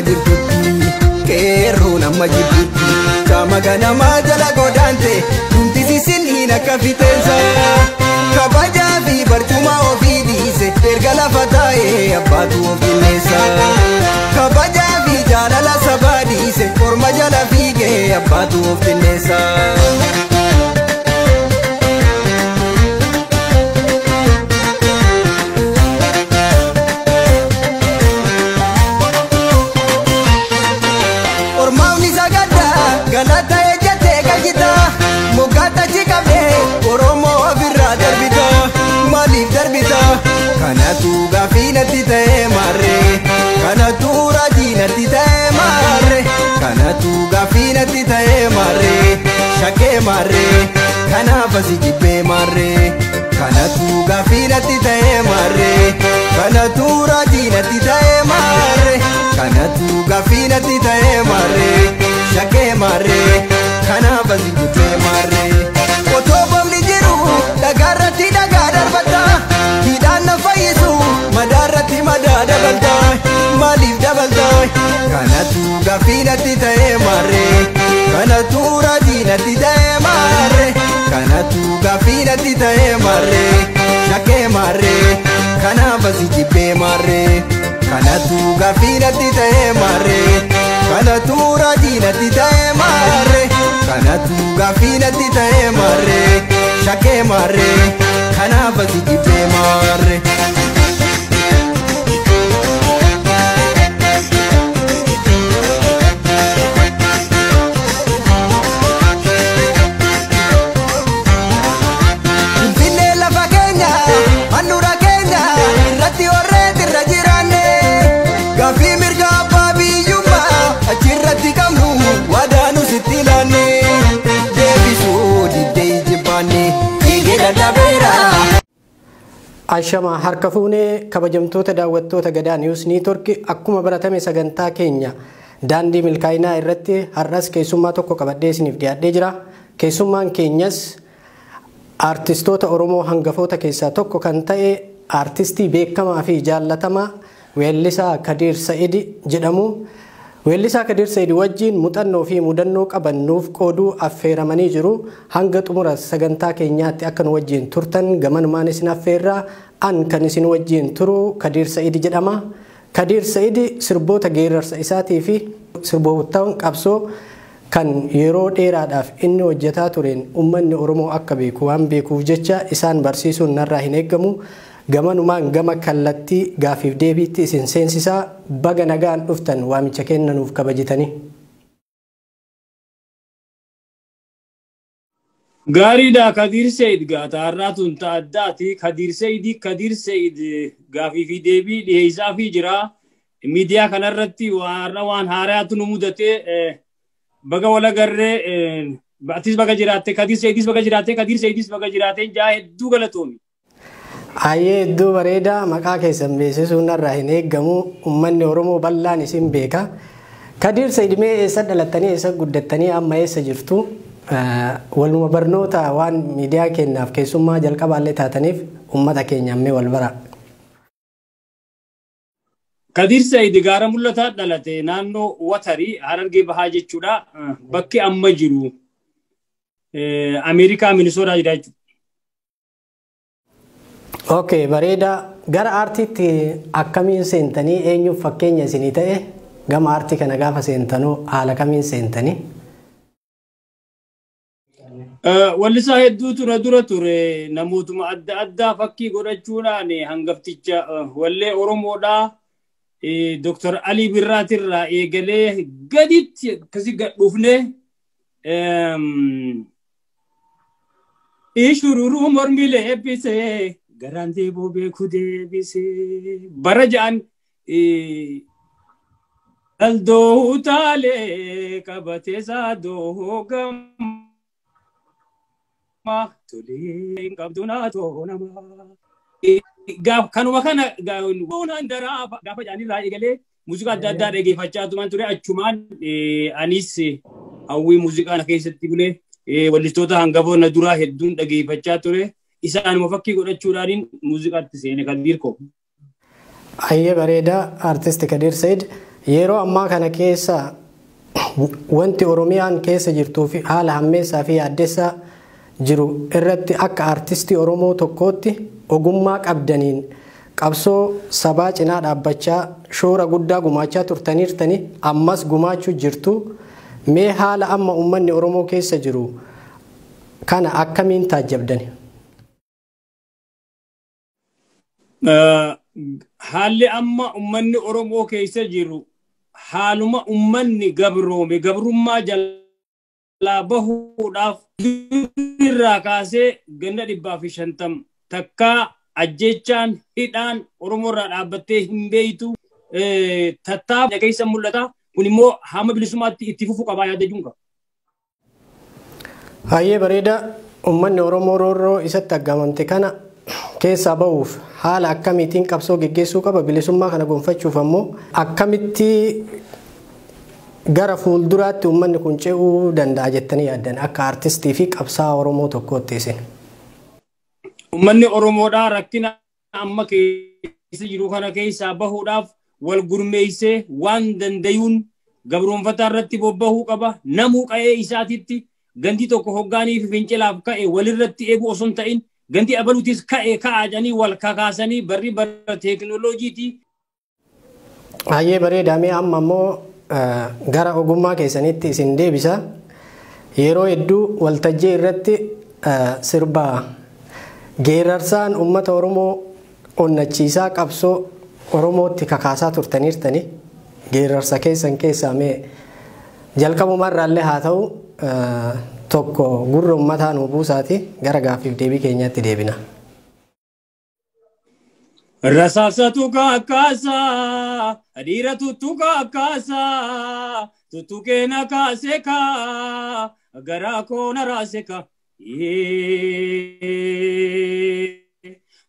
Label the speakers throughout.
Speaker 1: Amma jirtutti qeerroon amma jirtutti qaama ganamaa jala godaante dhumti sissinniin akka fiteensa kabajaa fi barcuma ofii dhiise erga lafa taa'ee abbaatu of qilleessa kabajaa fi jaalala sabaa dhiise orma jala fiigee abbaatu of qilleessa. Galata ejjatee galchita moggaata achi qabdee Oromoo ofirraa darbita maaliif darbita kanatu gaaffii natti ta'ee maarree kanatu raajii natti ta'ee maarree kanatu gaaffii natti ta'ee maarree shakkee maarree kanaaf asi jibbee maarree kanatu gaaffii natti ta'ee maarree kanatu raajii natti ta'ee maarree kanatu gaaffii natti ta'ee maarree. Shakkee maarree kanaaf asi jibbee maarree. Otoo boomni jiru dhagaarratti dhagaa darbata hidhaan na fayyisu madaarratti madaa dabalta maaliif dabalta kanatu gaaffii natti ta'ee maarree kanatu raajii natti ta'ee maarree kanatu gaaffii natti ta'ee maarree shakkee maarree kanaaf asi jibbee maarree kanatu gaaffii natti ta'ee maarree. Kanatu raajii natti ta'ee maarree kanatu gaaffii natti ta'ee maarree shakkee maarree kanaaf asi jibbee maarree. Finfinnee lafa keenya handhuura keenya irratti horreet irra jiraanne gaaffii mirga abbaa biyyummaa achirratti qabnu waadaanu sitti ilaanne deebisuu diddee jibbaanne dhiigee dadhabeera.
Speaker 2: Ashama harka fuunee kabajamtoota daawwattoota Gadaa News Network akkuma baratame sagantaa keenya daandii milkaa'inaa irratti har'as keessummaa tokko qabadhee isiniif dhiyaadhee jira. Keessummaan keenyas aartistoota Oromoo hangafoota keessaa tokko kan ta'e aartistii beekamaa fi jaallatamaa weellisaa Kadiir Sa'id jedhamu. Weellisaa Kadiir Sa'id wajjin muuxannoo fi mudannoo qabannuuf qooduu affeeramanii jiru. Hanga xumura sagantaa keenyaatti akka nu wajjin turtan gamanumaan isin affeerraa. An kan isin wajjin turu Kadiir Sa'id jedhama. Kadiir Sa'id sirboota geerarsa isaatii fi sirboota qabsoo kan yeroo dheeraadhaaf inni hojjetaa tureen uummanni Oromoo akka beeku waan beekuuf jecha isaan barsiisuun narraa hin eeggamu. Gamanumaan gama kallattii gaafiif deebiitti isin seensisaa baga nagaan dhuftan waamicha kennanuuf kabajitanii.
Speaker 3: Gaariidha Kadiir Sa'id gaata har'aa tun addaati. Kadiir Sa'id Kadiir Sa'id gaafii fi deebii dhiyeessaa fi jira. Miidiyaa kanarratti har'a waan haaraatu nu mudate baga walagarree atis baga jiraatte Kadiir Sa'idis baga jiraatte Kadiir Sa'idis baga jiraatte jaa hedduu galatoomi.
Speaker 2: Ayyee hedduu bareedaa maqaa keessan beeksisuun narraa hin eeggamu uummanni Oromoo bal'aan isin beeka. Kadiir Sa'id mee eessa dhalattanii eessa guddattanii amma eessa jirtu? Waluma barnoota waan miidiyaa keenyaaf keessummaa jalqabaallee taataniif uummata keenya ammee wal bara.
Speaker 3: Kadiir Sa'id gaara mul'ataa dhalate naannoo Watarii Harargee Bahaa jechuudha. Bakki amma jiru Ameerikaa Minisootaa jira jechuudha.
Speaker 2: Okay, bareeda. Gara aartiitti akkamiin seentanii eenyuuf fakkeenya isinii ta'e gama aartii kana gaafa seentanuu haala kamiin seentanii?
Speaker 3: Wallisaa hedduutu na dura ture namootuma adda addaa fakkii godhachuudhaan hangafticha wallee Oromoodhaa Dr. Alii Birraatirraa eegalee gaditti akkasii gad dhufnee ishururuu mormilee eebbisee garaan deeboo beeku deebisee bara ja'an daldoo utaalee qabatee saadoo gama tolee hin qabdu naatoo namaa. Kanuma kana daraa gaafa ja'anirraa eegalee muuziqaa adda addaa dhageeffachaa turan ture achumaan anis hawwii muuziqaa na keessatti bulee wallistoota hangafoota duraa hedduun dhageeffachaa ture. Isaanuma fakkii godhachuudhaan muuziqaatti seene Kadiir koo.
Speaker 2: Ayyee bareedaa artisti Kadiir Said. Yeroo ammaa kana keessa wanti Oromiyaan keessa jirtuu fi haala hammeessaa fi yaaddessaa jiru irratti akka aartistii Oromoo tokkootti ogummaa qabdaniin qabsoo sabaa cinaa dhaabbachaa shoora guddaa gumaachaa turtaniirtani ammas gumaachuu jirtu. Mee haala amma uummanni Oromoo keessa jiru kana akkamiin taajjabdani?
Speaker 3: Haalli amma uummanni Oromoo keessa jiru haaluma uummanni gabroome gabrummaa jalaa bahuudhaaf irraa kaasee ganna 150 takkaa ajjechaan hidhaan Oromoo irraa dhaabbattee hin beeytu tattaaf keessa mul'ata. Kun immoo hamma bilisummaatti itti fufuu qabaa yaada jechuun qaba.
Speaker 2: Hayyee bareeda. Uummanni Oromoo roorroo isatti aggaamamte kana keessaa bahuuf haala akkamiitiin qabsoo geggeessuu qaba? Bilisummaa kana gonfachuuf ammoo akkamitti gara fuulduraatti uummanni kun ce'uu danda'a jettanii yaaddan akka aartistii fi qabsaa'aa Oromoo tokkootti isin?
Speaker 3: Uummanni Oromoodhaa rakkina amma keessa jiru kana keessaa bahuudhaaf wal gurmeessee waan dandayuun gabroonfataa irratti bobbahuu qaba. Namuu qa'ee isaatitti ganti tokko hoggaanii fi fincilaaf ka'e walirratti eeguu osoo hin ta'in ganti abaluutis ka'e ka'aa jedhanii wal kakaasanii barri bara teekinooloojiiti.
Speaker 2: Hayyee bareedaa. Mee amma immoo gara ogummaa keessanitti isin deebisa. Yeroo hedduu waltajjii irratti sirba geerarsaan uummata Oromoo onnachiisaa qabsoo Oromootti kakaasaa turtaniirtani. Geerarsa keessan keessaa mee jalqabumarraallee haa ta'u tokko gurra uummataa nu buusaati gara gaaffiif deebii keenyaatti deebina.
Speaker 3: Rasaasa tukaakaasaa, dhiira tuttukaakaasaa, tuttuqee na kaase kaa, garaa koo na raase kaa.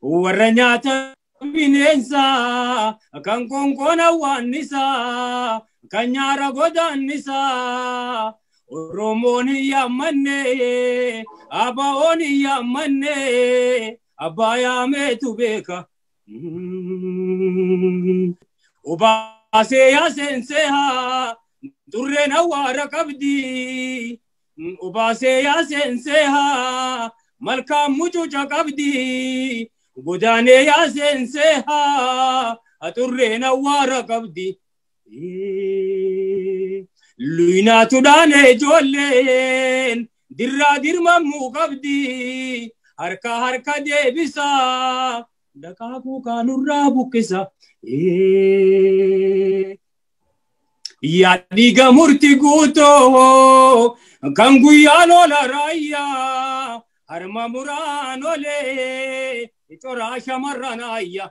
Speaker 3: Warra nyaata bineensaa, kan konkoona waannisaa, kan nyaara godaannisaa. Oromoon hin yaammanne, ABO'n hin yaammanne, abbaa yaameetu beeka. Obaasee yaasensee haa, turreen awwaara qabdi. Obaasee yaasensee haa, malkaan mucuca qabdi. Godaanee yaasensee haa, turreen awwaara qabdi. Luyinaatu dhaanee ijoolleen dirraa dirmamuu qabdi. Harka harka deebisaa. Dakaakuu kaanurraa buqqisa. Yaa dhiiga murti guutoo kan guyyaa lola raayyaa harma muraan olee coraa shamarran ayya.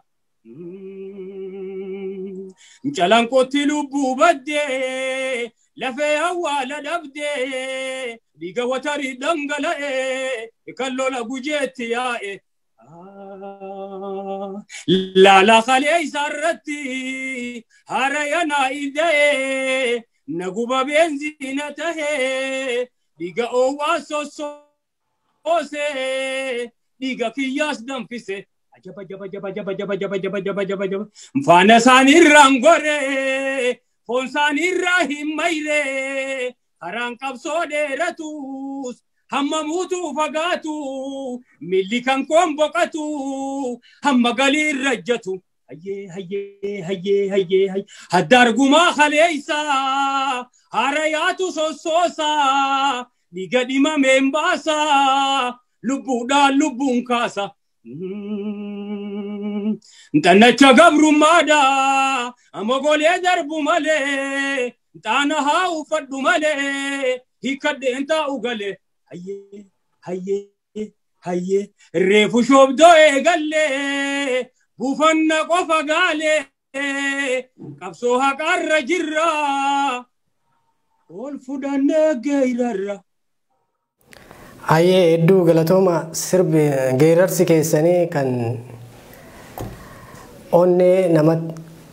Speaker 3: Calanqootti lubbuu baddee lafee awwaala dhabdee dhiiga watarii dhangala'ee kan lola gujeetti yaa'e. Laala kalee isaarratti haraya naa ida'ee naguba beenziina tahee dhiiga oowwaa sossoosee dhiiga kiyyaas danfise. Jaba jaba jaba jaba jaba jaba jaba jaba jaba jaba. Faana isaaniirraan goree foon isaaniirraa hin mayree karaan qabsoo dheeratus hamma muutuu fagaatu milli kan koon boqatu hamma galii rajjatu. Hayyee hayyee hayyee hayyee hayyee haddaargumaa kaleessaa harayaatu sossoosaa dhiiga dhimameen baasaa lubbuudhaan lubbuun kaasa. Xannacha gabrummaadhaa mogolee darbu malee xaana haa uffadhu malee hiikkadheen taa'u galee. Hayyee hayyee hayyee reefu shoobdoo eegallee buufanna qofa gaalee qabsoo haqaarra jirra ol fudhannee geerarra.
Speaker 2: Hayyee hedduu galatooma. Sirbi geerarsi keessanii kan onnee nama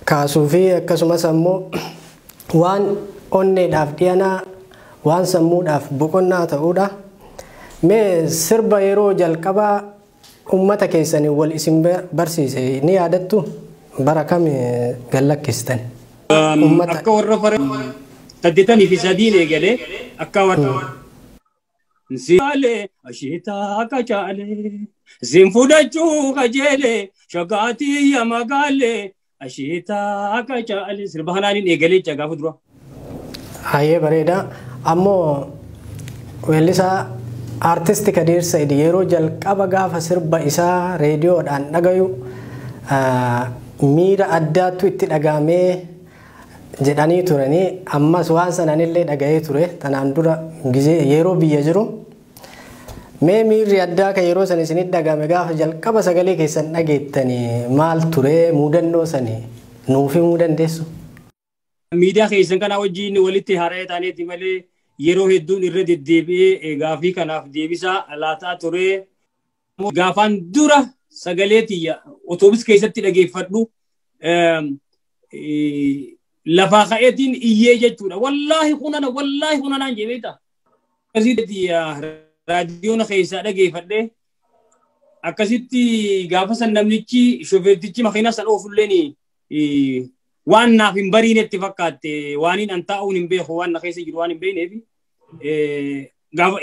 Speaker 2: kaasuu fi akkasumas ammoo waan onneedhaaf dhiyanaa waan sammuudhaaf boqonnaa ta'uudha. Mee sirba yeroo jalqabaa uummata keessanii wal isin barsiise ni yaadattu? Bara kam gallakkistan?
Speaker 3: Akka warra fara 83 eegalee akka warra Nsiale ashitaa kachaale sinfudachuu kajeele shagaatii yamagaale ashitaa kachaale sirba kanaan eegalee jecha gaafa dura.
Speaker 2: Hayyee bareeda. Ammoo weellisaa Aartisti Kadir Said yeroo jalqaba gaafa sirba isaa reediyoodhaan dhagayu miira addaatu itti dhagahamee jedhanii turanii ammas waan sananillee dhagahee ture tanaan dura gizee yeroo biyya jiru. Mee miirri addaa kan yeroo san isinitti dhagahame gaafa jalqaba sagalee keessan dhageettanii maal ture mudannoo sanii nuuf himuu dandeessu?
Speaker 3: Miidiyaa keessan kana wajjin walitti haara'ee taaneeti malee yeroo hedduun irra deddeebi'ee gaafii kanaaf deebisaa laataa ture. Gaafaan dura sagalee tiyya otoobis keessatti dhageeffadhu lafaa ka'eetiin iyyee jechuudha. Wallaahi kunana wallaahi kunanaan jedhee Akkasitti raadiyoon keessaa dhageeffadhee akkasitti gaafa san namnichi shofeertichi makiinaa san oofulleen waan naaf hin bariinetti fakkaatte waan an taa'uun hin beeku waan na keessa jiru waan hin beekneef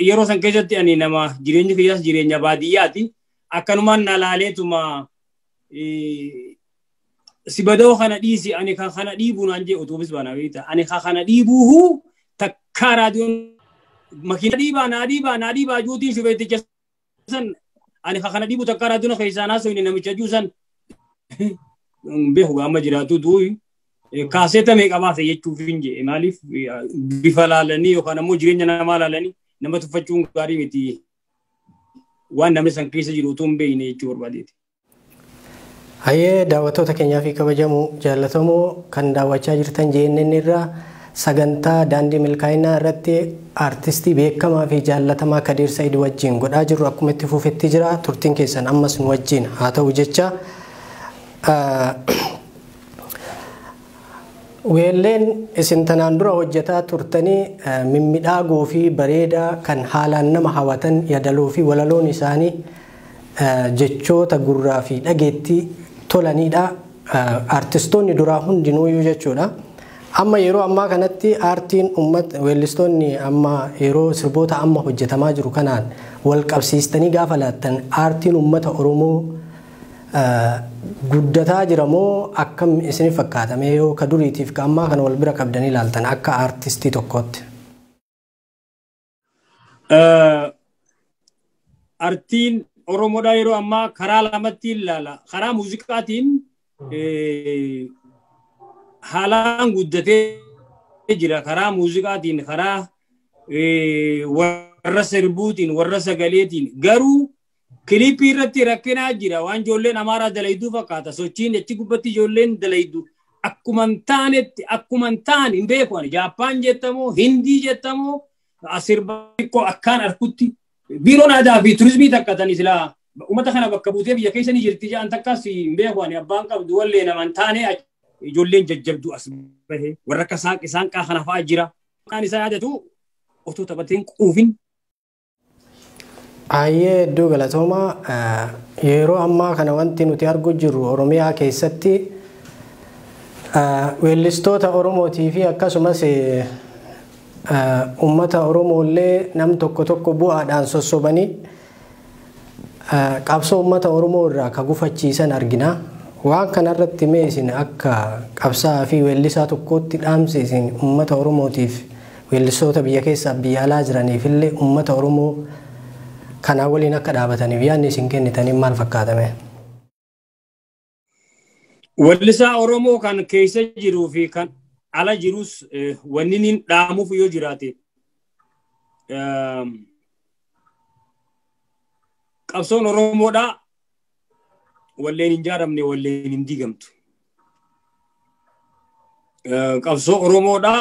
Speaker 3: yeroo san keessatti ani nama jireenyi kiyyaas jireenya baadiyyaati akkanumaan na laaleetuma si badoo kana dhiisi ani kan kana dhiibuu naan jee otoobis baanaa beekta ani kan kana dhiibuuhu takkaa raadiyoon makiina dhiibaa naa dhiibaa naa dhiibaa juutiin shufeeticha san ani kan kana dhiibuu takkaa raadiyoon keessaa naasoo namicha juu san beeku amma jiraatu duuyi kaaseeta meeqa baase jechuuf hin jee maaliif bifa laalanii yookaan ammoo jireenya namaa laalanii nama tuffachuun gaarii miti waan namni san keessa jiru utuu hin beekne jechuu barbaadeeti.
Speaker 2: Hayyee daawwattoota keenyaa fi kabajamoo jaallatamoo kan daawwachaa jirtan JNN irraa sagantaa daandii milkaa'inaa irratti aartistii beekamaa fi jaallatamaa Kadir Said wajjin godhaa jirru akkuma itti fufetti jira. Turtiin keessan ammas nu wajjin haa ta'u jecha. Weelleen isin tanaan dura hojjetaa turtanii mimmiidhagoo fi bareedaa kan haalaan nama hawwatan yaadaloo fi walaloon isaanii jechoota gurraa fi dhageettii tolanidha. Aartistoonni duraa hundinuuyyuu jechuudha. Amma yeroo ammaa kanatti aartiin uummata weellistoonni amma yeroo sirboota amma hojjetamaa jiru kanaan wal qabsiistanii gaafa laattan aartiin uummata Oromoo guddataa jira moo akkam isiniif fakkaata? Mee yoo ka duriitiif ka ammaa kana wal bira qabdanii ilaaltan akka aartistii tokkootti.
Speaker 3: Aartiin Oromoodhaa yeroo ammaa karaa lamatti ilaala. Karaa muuziqaatiin haalaan guddatee jira. Karaa muuziqaatiin, karaa warra sirbuutiin, warra sagaleetiin garuu kilippii irratti rakkinaa jira. Waan ijoolleen Amaaraa dalayduu fakkaata. Sochiin achi gubbatti ijoolleen dalaydu akkuma hin taanetti akkuma hin taane hin beeku ani. Jaappaan jettamoo Hindii jettamoo sirba xiqqoo akkaan arkutti biiroon aadaa fi turizimii takka tani silaa uummata kana bakka buutee biyya keessa ni jirti jedhan takkas hin beeku ani. Abbaan qabdu wallee nama hin taane ijoolleen jajjabduu as bahe warra akka saanqaa kana fa'aa jira. Maqaan isaa yaadatu otoo taphateen quufin.
Speaker 2: Hayyee hedduu galatoomaa. Yeroo ammaa kana wanti nuti argu jirru Oromiyaa keessatti weellistoota Oromootii fi akkasumas uummata Oromoollee nam tokko tokko bu'aadhaan sossobanii qabsoo uummata Oromoo irraa ka gufachiisan argina. Waan kanarratti mee isin akka qabsaa'aa fi weellisaa tokkootti dhaamsi isin uummata Oromootiif weellistoota biyya keessaa biyya alaa jiraniif illee uummata Oromoo kanaa waliin akka dhaabataniif yaadni isin kennitaniin maal fakkaatame?
Speaker 3: Weellisaa Oromoo kan keessa jiruu fi kan ala jirus wanni inni dhaamuuf yoo jiraate qabsoon Oromoodhaa walleen hin jaaramne walleen hin diigamtu. Qabsoo Oromoodhaa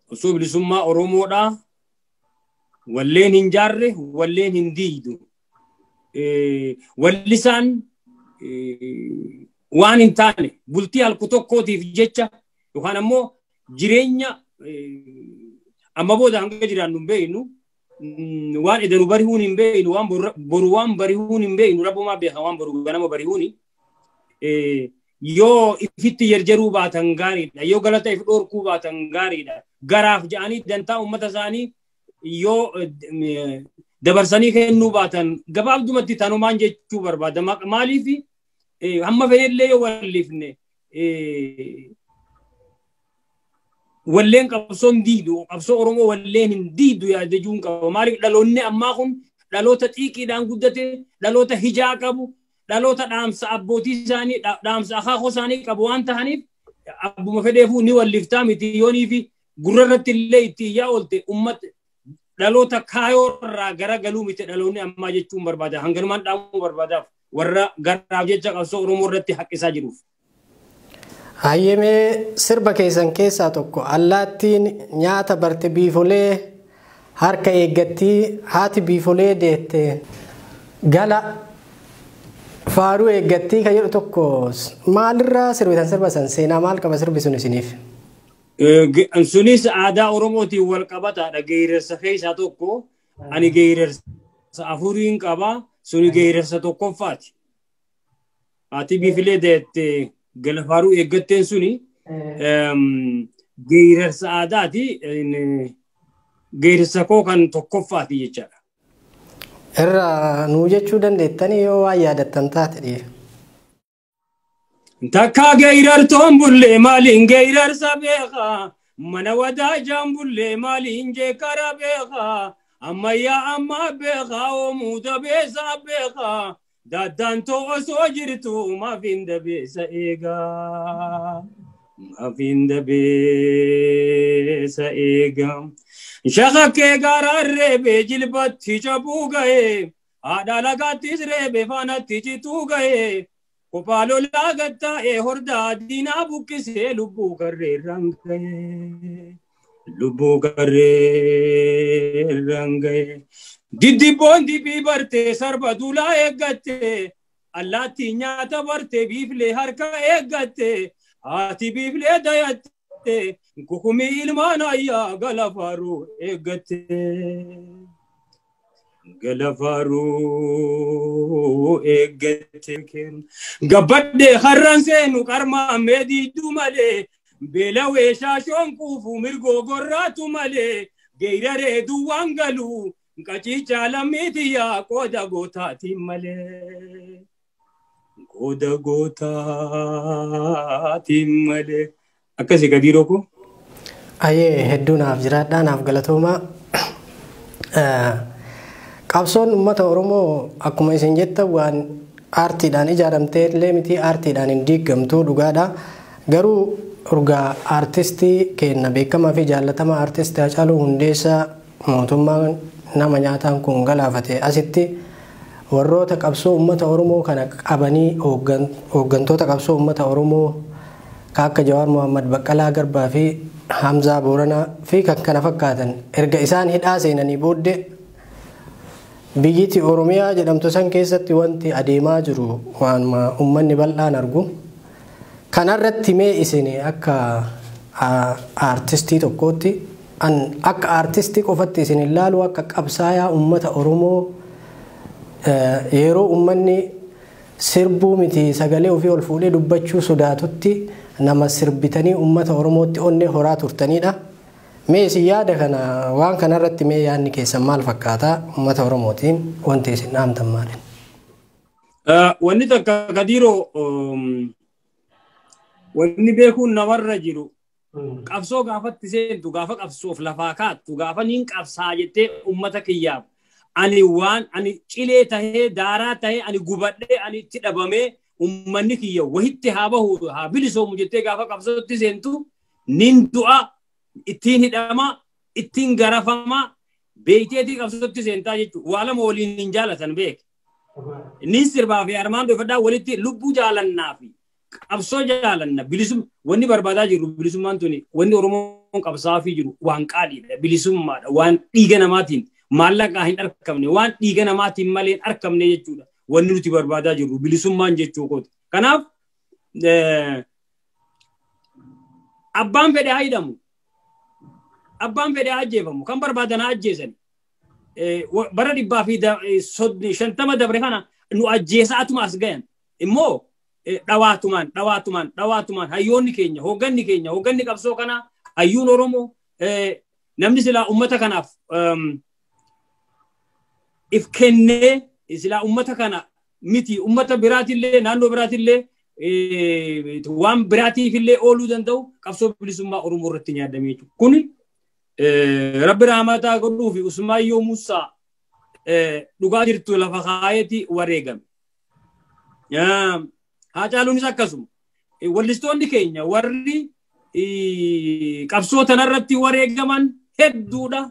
Speaker 3: qabsoo bilisummaa Oromoodhaa walleen hin jaarre walleen hin diigdu. Wallisaan waan hin taane bultii halku tokkootiif jecha yookaan ammoo jireenya amma booda hanga jiraannu hin beeknu waan edanu barihuun hin beeknu waan boru waan barihuun hin beeknu rabbumaa beeka waan boru ganama barihuuni. Yoo ifitti jarjaruu baatan gaariidha. Yoo galata if dhorkuu baatan gaariidha. Garaaf ja'anii dantaa uummata isaanii yoo dabarsanii kennuu baatan gabaabdumatti tanumaan jechuu barbaada. Maaliif hamma fedhellee yoo wallifne walleen qabsoon diidu, qabsoo Oromoo walleen hin diidu yaadachuun qaba. Maaliif dhaloonni ammaa kun dhaloota xiiqiidhaan guddate, dhaloota hijaa qabu, dhaloota dhaamsa abbootii isaanii, dhaamsa akaakuu isaanii qabu waan ta'aniif abbuma fedheefuu ni walliftaa miti yoonii fi gurra irratti illee itti iyyaa oolte uummata dhaloota kaayoo irraa garagaluu miti dhaloonni ammaa jechuun barbaada. Hanganumaan dhaamuu barbaadaaf warra garaaf jecha qabsoo Oromoo irratti haqqisaa jiruuf.
Speaker 2: Hayyemee sirba keessan keessaa tokko allaattiin nyaata barte biifolee harka eeggattii haati biifolee deette gala faaruu eeggattii kan jedhu tokko maalirraa sirbitan sirba san seenaa maal qaba sirbi sun isiniif?
Speaker 3: Sunis aadaa Oromootiin wal qabataadha. Geerarsa keessaa tokko ani geerarsa afuriin qaba suni geerarsa tokkoffaati. Haati biifilee deette gala faaruu eeggatteen suni geerarsa aadaati. Geerarsa koo kan tokkoffaati jechaadha.
Speaker 2: Irraa nuu jechuu dandeettanii yoo waan yaadattan taate dhiye.
Speaker 3: Takka geerartoon bullee maaliin geerarsa beekaa? Mana wadaajaan bullee maaliin jeekara beekaa? Ammayyaa ammaa beekaa oomuu dabeessaa beekaa? Daddantoo osoo jirtu maaf hin dabeessa eegaa? Maaf hin dabeessa eegaa? Shakakkee gaaraan reebee jilbatti cabuu ga'ee haadha lagaattis reebee faanatti cituu ga'ee kophaa lolaa gattaa'ee hordaa diinaa buqqisee lubbuu karreerraan ga'ee. Lubbuu karreerraan ga'ee. Diddiboon dibii bartee sarba duulaa eeggattee allaattii nyaata bartee biiflee harka eeggattee haati biiflee dayattee kukumii ilmaan ayyaa gala faaruu eeggattee. Gala faaruu eeggattee. Gabbadhee har'aan seenu qarmaa meediiduu malee beelawee shaashoon quufu mirgoo gorraatu malee geeraree duwwaan galuu qaciichaa lammiitiyyaa qooda gootaatiin malee. Qooda gootaatiin malee. Akkasii Kadiiroo koo.
Speaker 2: Ayyee hedduu naaf jiraadhaa naaf galatoomaa. Qabsoon uummata Oromoo akkuma isin jettan waan aartiidhaan ijaaramtee illee miti aartiidhaan hin diigamtu dhugaadha. Garuu urgaa aartistii keenya beekamaa fi jaallatamaa aartistii Haacaaluu Hundeessaa mootummaan nama nyaataan kun galaafate asitti warroota qabsoo uummata Oromoo kana qabanii hooggantoota qabsoo uummata Oromoo akka Jawaar Mohammad Baqqalaa Garbaa fi Hamzaa Booranaa fi kan kana fakkaatan erga isaan hidhaa seenanii booddee biyyiti Oromiyaa jedhamtu san keessatti wanti adeemaa jiru waan uummanni bal'aan argu. Kanarratti mee isin akka aartistii tokkootti akka aartistii qofatti isin ilaalu akka qabsaayaa uummata Oromoo yeroo uummanni sirbuu miti sagalee ofii ol fuudhee dubbachuu sodaatutti nama sirbitanii uummata Oromootti onnee horaa turtanidha. Mee isin yaada kana waan kanarratti mee yaadni keessan maal fakkaata uummata Oromootiin wanti isin dhaamtan maali?
Speaker 3: Wanni takka Kadiiroo wanni beekuun namarra jiru qabsoo gaafatti seentu gaafa qabsoof lafaa kaattu gaafa niin qabsaa jettee uummata kiyyaaf ani waan ani cilee tahee daaraa tahee ani gubadhee ani itti dhabamee uummanni kiyya wahitti haa bahu haa bilisoomu jettee gaafa qabsootti seentu nin du'a ittiin hidhamaa ittiin garafamaa beeyteetii qabsootti seentaa jechuudha. Waa lama waliin hin jaalatan beek. Nin sirbaa fi armaan dhufadhaa walitti lubbuu jaalannaa fi qabsoo jaalanna bilisum wanni barbaadaa jirru bilisummaan tuni wanni Oromoon qabsaafii jiru waan qaaliidha bilisummaadha waan dhiiga namaatiin maallaqaa hin argamne waan dhiiga namaatiin malee hin argamne jechuudha wanni nuti barbaadaa jirru bilisummaan jechuu kooti. Kanaaf abbaan fedhe haa hidhamu abbaan fedhe haa ajjeefamu kan barbaadan haa ajjeesan bara 150 dabre kana nu ajjeesaatuma as gayan immoo Dhawaatumaan dhawaatumaan dhawaatumaan hayyoonni keenya, hoogganni keenya, hoogganni qabsoo kanaa, hayyuun Oromoo, namni silaa ummata kanaaf if kennee, silaa ummata kana miti ummata biraatillee, naannoo biraatillee, waan biraatiifillee ooluu danda'u qabsoo bilisummaa Oromoo irratti nyaadamee jechuudha. Kuni Rabbi rahmataa godhuu fi Usmaayyoo Muusaa dhugaa jirtu lafa kaayeeti wareegame. Haacaaluunis akkasuma. Wallistoonni keenya warri qabsoo tanarratti wareegaman hedduudha.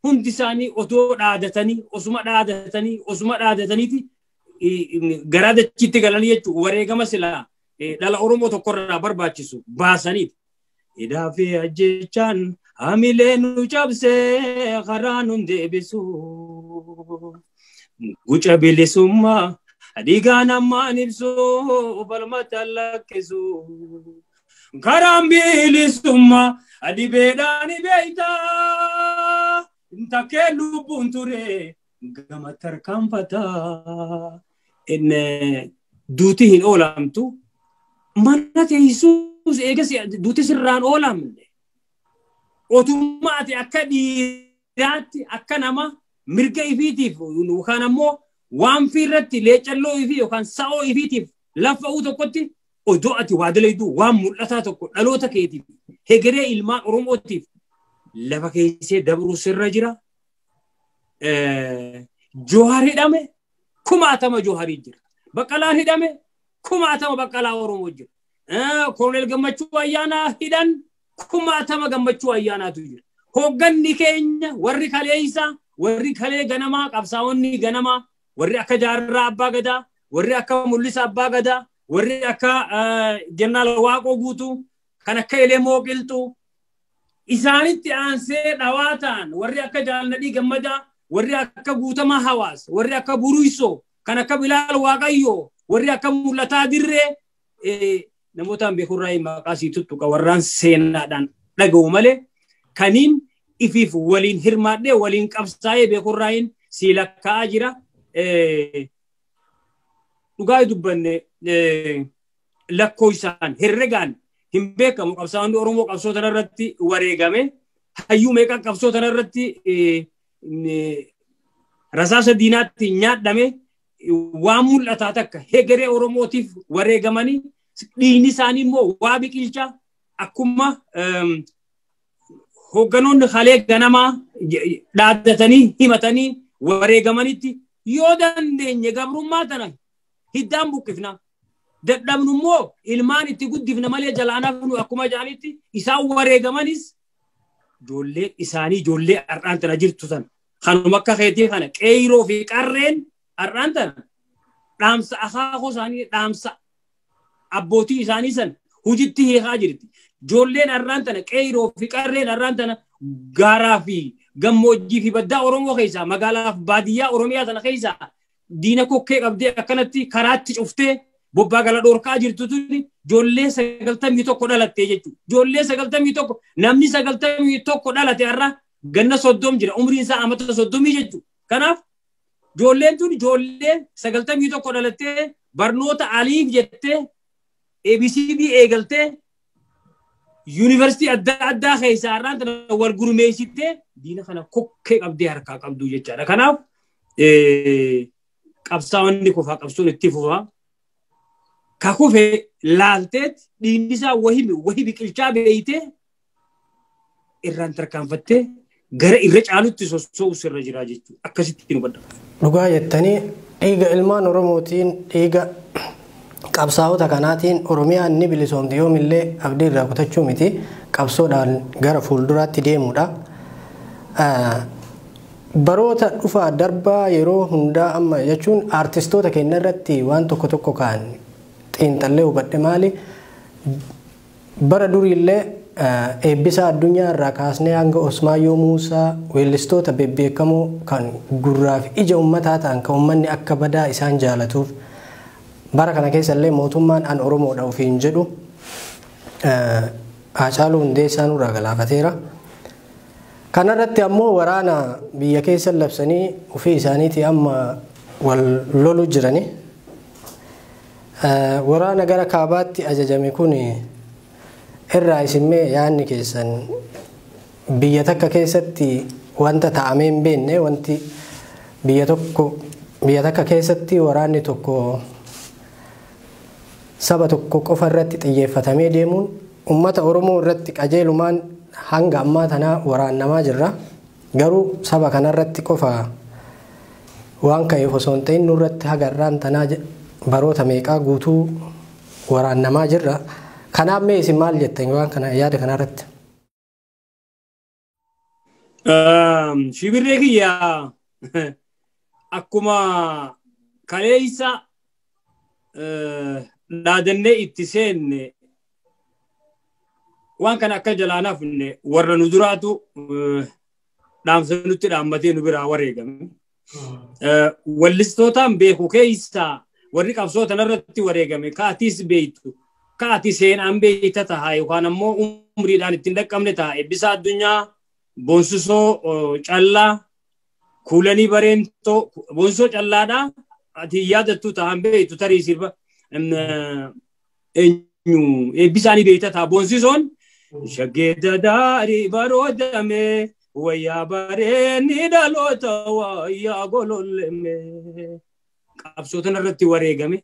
Speaker 3: Hundi isaanii otoo dhaadatanii, osuma dhaadatanii, osuma dhaadataniiti garaa dachiitti galanii jechuudha. Wareegama silaa dhala Oromoo tokkorraa barbaachisu baasaniiti. Hidhaa fi ajjechaan hamilee nu cabsee karaa nun deebisu. Guca bilisummaa dhiigaan ammaan ibsu falmata lakkisu. Karaan bilisummaa dhibeedhaan beeytaa. Takkee lubbuun ture gama tarkaanfataa. Inni duuti hin oolamtu. Mana teessuus eegas duuti sirraan oolamne. Otummaa ati akka dhiiraatti, akka nama mirga ifiitiif yookaan ammoo waan irratti leecalloo ifii yookaan sa'oo ifiitiif lafa'uu tokkotti odoo ati waa dalaydu, waan mul'ataa tokko dhaloota keetiif, hegeree ilmaan Oromootiif lafa keessee dabruu sirra jira. Johaar hidhame, kumaatama Joharii jira. Baqqalaan hidhame, kumaatama Baqqalaa Oromoo jira. Koroneel Gammachuu Ayyaanaa hidhan, kumaatama Gammachuu Ayyaanaatu jira. Hoogganni keenya warri kaleessa, warri kalee ganamaa, qabsaa'onni ganamaa, warri akka Jaarraa Abbaa Gadaa, warri akka Mul'isa Abbaa Gadaa, warri akka Jeneraal Waaqoo Guutuu, kan akka Elemoo Qilxuu, isaanitti aansee dhawaa ta'an warri akka Jaalladhii Gammadaa, warri akka Guutamaa Hawaas, warri akka Buruisoo, kan akka Bilaal Waaqayyoo, warri akka Mul'ataa Dirree, namootaan beekurraa maqaa sii tuttuqa warraan seenaadhaan dhaga'u malee kaniin ifiif waliin hirmaadhee waliin qabsaa'ee beekurraayin sii lakkaa'aa jira. Dhugaa dubbanne lakkoofsaan herregaan hin beekamu qabsaa'onni Oromoo qabsoo tanarratti wareegame, hayyuu meeqaan qabsoo tanarratti rasaasa diinaatti nyaadhame, waan mul'ataa takka hegeree Oromootiif wareegamanii dhiigni isaanii immoo waa biqilcha. Akkuma hoogganoonni kalee ganamaa dhaaddatanii himatanii wareegamanitti, yoo dandeenye gabrummaa tana hiddaan buqqifna. Dadhabnu immoo ilmaan itti guddifna malee jalaan hafnu akkuma jaanitti isaan wareegamanis ijoollee isaanii, ijoollee har'aan tana jirtu sana kanuma akka keetii kana qeyroo fi qarreen har'aan tana dhaamsa akaakoo isaanii, dhaamsa abbootii isaanii san hojiitti hiikaa jirti. Ijoolleen har'aan tana, qeyroo fi qarreen har'aan tana gaaraa fi gammoojjii fi baddaa Oromoo keessaa, magaalaa fi baadiyyaa Oromiyaa tana keessaa diina kokkee qabdee akkanatti karaatti cuftee bobbaa gala dhorkaa jirtu tuni ijoollee 91 dhalattee jechuudha. Ijoollee 91, namni 91 dhalate har'a ganna 30 jira, umriin isaa amata 30 jechuudha. Kanaaf ijoolleen tun ijoollee 91 dhalattee barnoota aliif jettee ABCD eegaltee yuunivarsiitii adda addaa keessaa har'aan tana wal gurmeessitee diina kana kokkee qabdee harkaa qabdu jechaadha. Kanaaf qabsaa'onni kufaa qabsoon itti fufaa. Ka kufe laalteet dhiigni isaa wahi biqilchaa beeytee irraan tarkaanfattee gara irra caalutti sossoo'u sirra jira jechuudha. Akkasitti nu badda.
Speaker 2: Dhugaa jettanii, dhiiga ilmaan Oromootiin, dhiiga qabsaa'ota kanaatiin Oromiyaan ni bilisoomti. Yoomillee abdii irraa kutachuu miti, qabsoodhaan gara fuulduraatti deemudha. Baroota dhufaa darbaa yeroo hundaa amma jechuun aartistoota keenya irratti waan tokko tokko kaan xiinxallee hubadhe maali, bara duriillee Eebbisaa Addunyaa irraa kaasnee hanga Osmaayyoo Muusaa, weellistoota bebbeekamoo kan gurraa fi ija uummataa ta'an, kan uummanni akka badaa isaan jaalatuuf, bara kana keessa illee mootummaan an Oromoodha ofiin jedhu Haacaaluu Hundeessaa nurraa galaafateera. Kanarratti ammoo waraana biyya keessa labsanii ofii isaaniitii amma wal lolu jirani. Waraana gara kaabaatti ajajame kun irraa isinmee yaadni keessan biyya takka keessatti wanta ta'amee hin beekne wanti biyya tokko biyya takka keessatti waraanni tokko saba tokko qofa irratti xiyyeeffatamee deemuun uummata Oromoo irratti qajeelumaan hanga ammaa tanaa waraannamaa jirra. Garuu saba kanarratti qofa waan ka'eef osoo hin ta'in nurratti haga irraan tanaa baroota meeqaa guutuu waraannamaa jirra. Kanaaf mee isin maal jettan waan kana yaada kanarratti?
Speaker 3: Shibirree kiyya akkuma kaleessa dhaadannee itti seenne waan kana akka jalaa hafne warra nu duraatu dhaamsa nutti dhaammatee nu biraa wareegame. Wallistootaan beeku keessaa warri qabsoo tanarratti wareegame kaatis beektu kaati seenaan beekta taha yookaan ammoo umriidhaan ittiin dhaqqabne taha Eebbisaa Addunyaa Boonsisoo Callaa Kuulanii Bareentoo Boonsisoo Callaadhaa ati yaadattu tahan beektu tarii sirba eenyu eebbisaanii beekta taha Boonsisoon shaggee dadaarii baroodame wayyaa bareenni dhaloota wayyaa gololleme qabsoo tanarratti wareegame.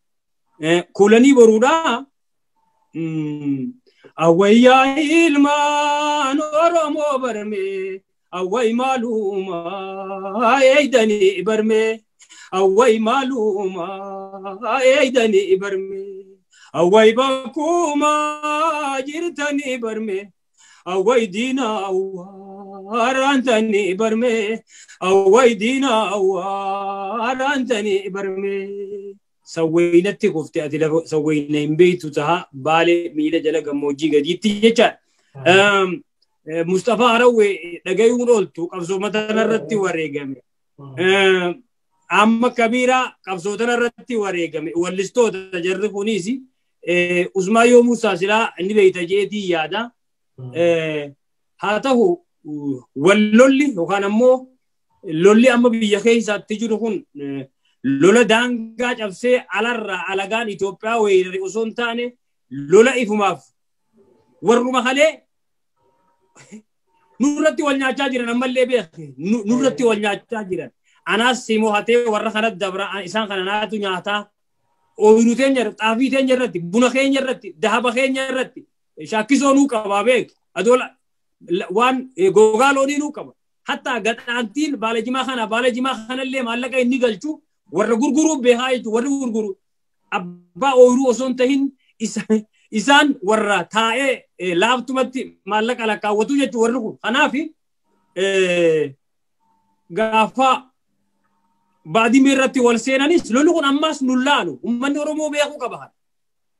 Speaker 3: Kuulanii boruudhaa awwayyaa ilmaan Oromoo barme awway maalumaa eeydanii barme awway maalumaa eeydanii barme awway bakkumaa jirtanii barme awway diinaa awwaaraantanii barme awway diinaa awwaaraantanii barme. Sawweenatti kuftee ati lafa sawweena hin beektu taha baalee miila jala gammoojjii gadiitti jechaadha. Mustafaa Harawwee dhagayuun ooltu qabsoo tanarratti wareegame. Amma Kabiiraa qabsoo tanarratti wareegame. Wallistoota jarri kunis Usmaayyoo Muusaa silaa inni beekta jeetii yaada. Haa ta'u wallolli yookaan ammoo lolli amma biyya keessaatti jiru kun lola daangaa cabsee alarraa alagaan Itoophiyaa weerare osoo hin taane lola ifumaaf warruma kalee nurratti wal nyaachaa jiran ammallee beekne nurratti wal nyaachaa jiran. Anaas simoo hatee warra kana dabra isaan kana naatu nyaataa ooyiruu teenya xaafii teenya irratti buna keenya irratti dahaba keenya irratti shakkisoo nuu qabaa beek adoola waan gogaa loonii nuu qaba. Hatta gadhaantiin baala jimaa kana baala jimaa kanallee maallaqa inni galchu warra gurguruu beekaa jechuudha warri gurguru abbaa ooyiruu osoo hin tahin isaan warra taa'ee laaftumatti maallaqa lakkaawwatu jechuudha warri kun. Kanaaf gaafa baadiyyaa irratti wal seenanis lolli kun ammaas nu laalu uummanni Oromoo beekuu qaba.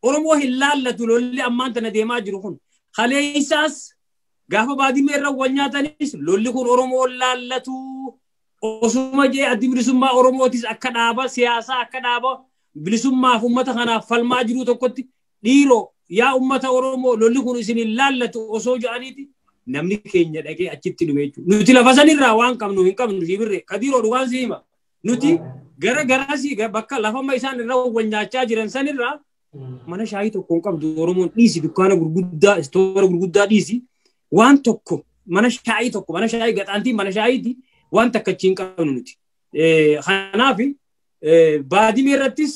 Speaker 3: Oromoo hin laallatu lolli ammaan tana deemaa jiru kun. Kaleessaas gaafa baadiyyaa irra wal nyaatanis lolli kun Oromoo laallatu. Osuma jee addi bilisummaa Oromootis akka dhaaba siyaasaa akka dhaaba bilisummaaf uummata kanaaf falmaa jiru tokkotti dhiiroo yaa uummata Oromoo lolli kun isin hin laallatu osoo jedhaniiti namni keenya dhaqee achitti dhume jechuudha. Nuti lafa sanirraa waan qabnu hin qabnu shibirree kadiiroo dhugaan si hima. Nuti gara garasii bakka lafamma isaan irra wal nyaachaa jiran sanirraa mana shaayii tokko hin qabdu Oromoon dhiisi dukkaana gurguddaa istoora gurguddaa dhiisi waan tokko mana shaayii tokko mana shaayii gaxaantii mana shaayiiti waan takka achi hin qabnu nuti. Kanaaf baadiyyaa irrattis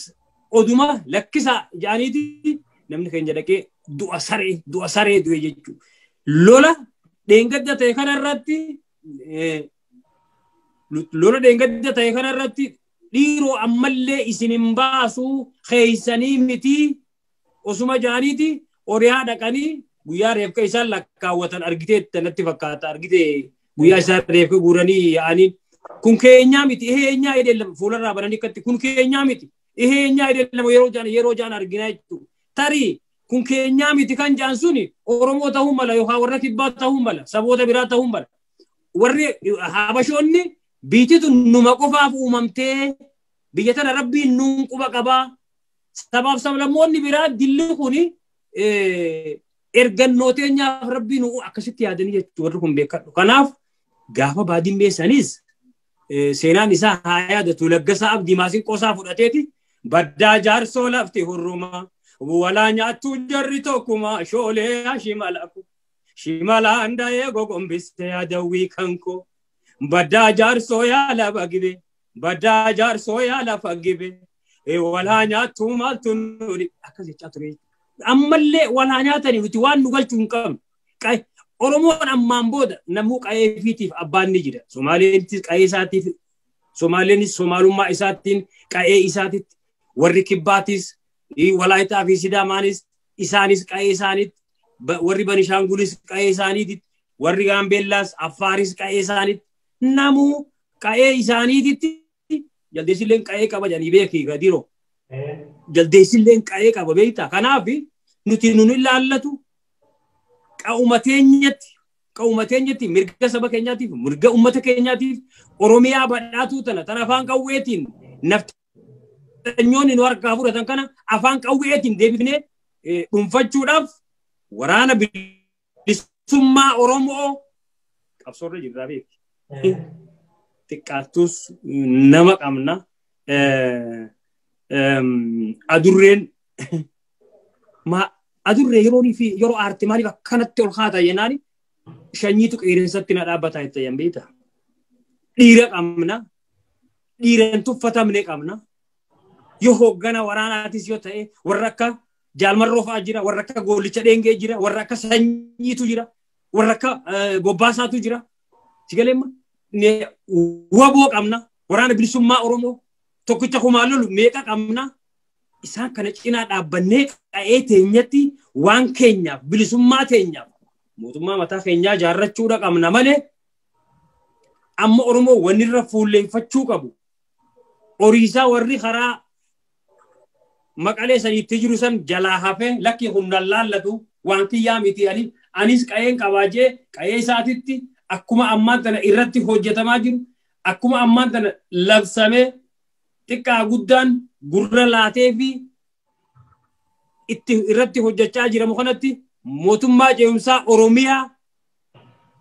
Speaker 3: oduma lakkisaa jedhaniiti namni keenya dhaqee du'a saree du'e jechuudha. Lola dheengadda ta'e kanarratti lola dheengadda ta'e kanarratti dhiiroo ammallee isin hin baasu keeysanii miti osuma jedhaniiti oriyaa dhaqanii guyyaa reefka isaan lakkaawwatan argitee natti fakkaata argitee guyyaa isaan reefka guuranii yaa'anii kun keenyaa miti iheenyaa jedhee fuularraa bananii akkatti kun keenyaa miti iheenyaa jedhee lama yeroo jaan arginaa jechuudha. Tarii kun keenyaa miti kan jaan suni Oromoo ta'uu mala yookaan warra kibbaa ta'uu mala saboota biraa ta'uu mala. Warri Habashoonni biititu numa qofaaf uumamtee biyya tana rabbiin nuun quba qabaa. Sabaaf sablammoonni biraa dilli kuni ergannoo teenyaaf rabbiin akkasitti yaadanii jechuudha warri kun beekadhu. Kanaaf gaafa baadiyyaa sanis seenaan isaa haa yaadatu Laggasaa Abdii Maasiinqoo isaa fudhateeti Baddaa jaarsoo lafti hurruma. Walaa nyaattuu jarri tokkuma shoolee shimalaku. Shimalaan da'ee gogombiste adawwii kanko. Baddaa jaarsoo yaala bagibe. Baddaa jaarsoo yaala fagibe. Walaa nyaattuu maaltu nuni akkas jechaa ture. Ammallee walaa nyaatanii nuti waan nu galchuu hin qabnu. Oromoon ammaan booda namuu qa'ee fiitiif abbaan ni jira. Somaaleenis qa'ee isaatiif Somaaleenis Somaalummaa isaatiin qa'ee isaatitti warri Kibbaatis Walaayitaa fi Sidaamaanis isaanis qa'ee isaaniitti warri Banishaangulis qa'ee isaaniitti warri Gaambeellaas Affaaris qa'ee isaaniitti namuu qa'ee isaaniititti jaldeessilleen qa'ee qaba jedhanii beekii gadiroo. Jaldeessilleen qa'ee qaba beektaa. Kanaaf nuti nun ilaallatu qa'uma teenyatti mirga saba keenyaatiif mirga uummata keenyaatiif Oromiyaa badhaatuu tana tana afaan qawweetiin naftanyoonni nu harkaa fudhatan kana afaan qawweetiin deebifnee dhuunfachuudhaaf waraana bilisummaa Oromoo qabsoorra jirraa beeki. Xiqqaattus nama qabna. Adurreen adurree yeroo fi yeroo aarte maaliif akkanatti ol kaata jennaani shanyiitu qeerensatti na dhaabbataa itti ayyan beekta. Dhiira qabna. Dhiiran tuffatamne qabna. Yoo hooggana waraanaatis yoo ta'e warra akka Jaalmarroo fa'aa jira, warra akka Goollicha Dheengee jira, warra akka Sanyiitu jira, warra akka Bobbaasaatu jira. Sigaleemma waboo qabna. Waraana bilisummaa Oromoo tokkicha kumaa lolu meeqa qabna. Isaan kana cinaa dhaabbannee qa'ee teenyatti waan keenyaaf bilisummaa teenyaaf mootummaa mataa keenyaa jaarrachuudha qabna malee amma Oromoo wanni irra fuulleeffachuu qabu. Horiisaa warri karaa maqalee saniitti jiru san jalaa hafee lakki humnaan laallatu waan kiyyaa miti anis qa'een qabaajee qa'ee isaatitti akkuma ammaan tana irratti hojjetamaa jiru akkuma ammaan tana labsamee xiqqaa guddaan gurra laatee fi itti irratti hojjechaa jiramu kanatti mootummaa ce'umsaa Oromiyaa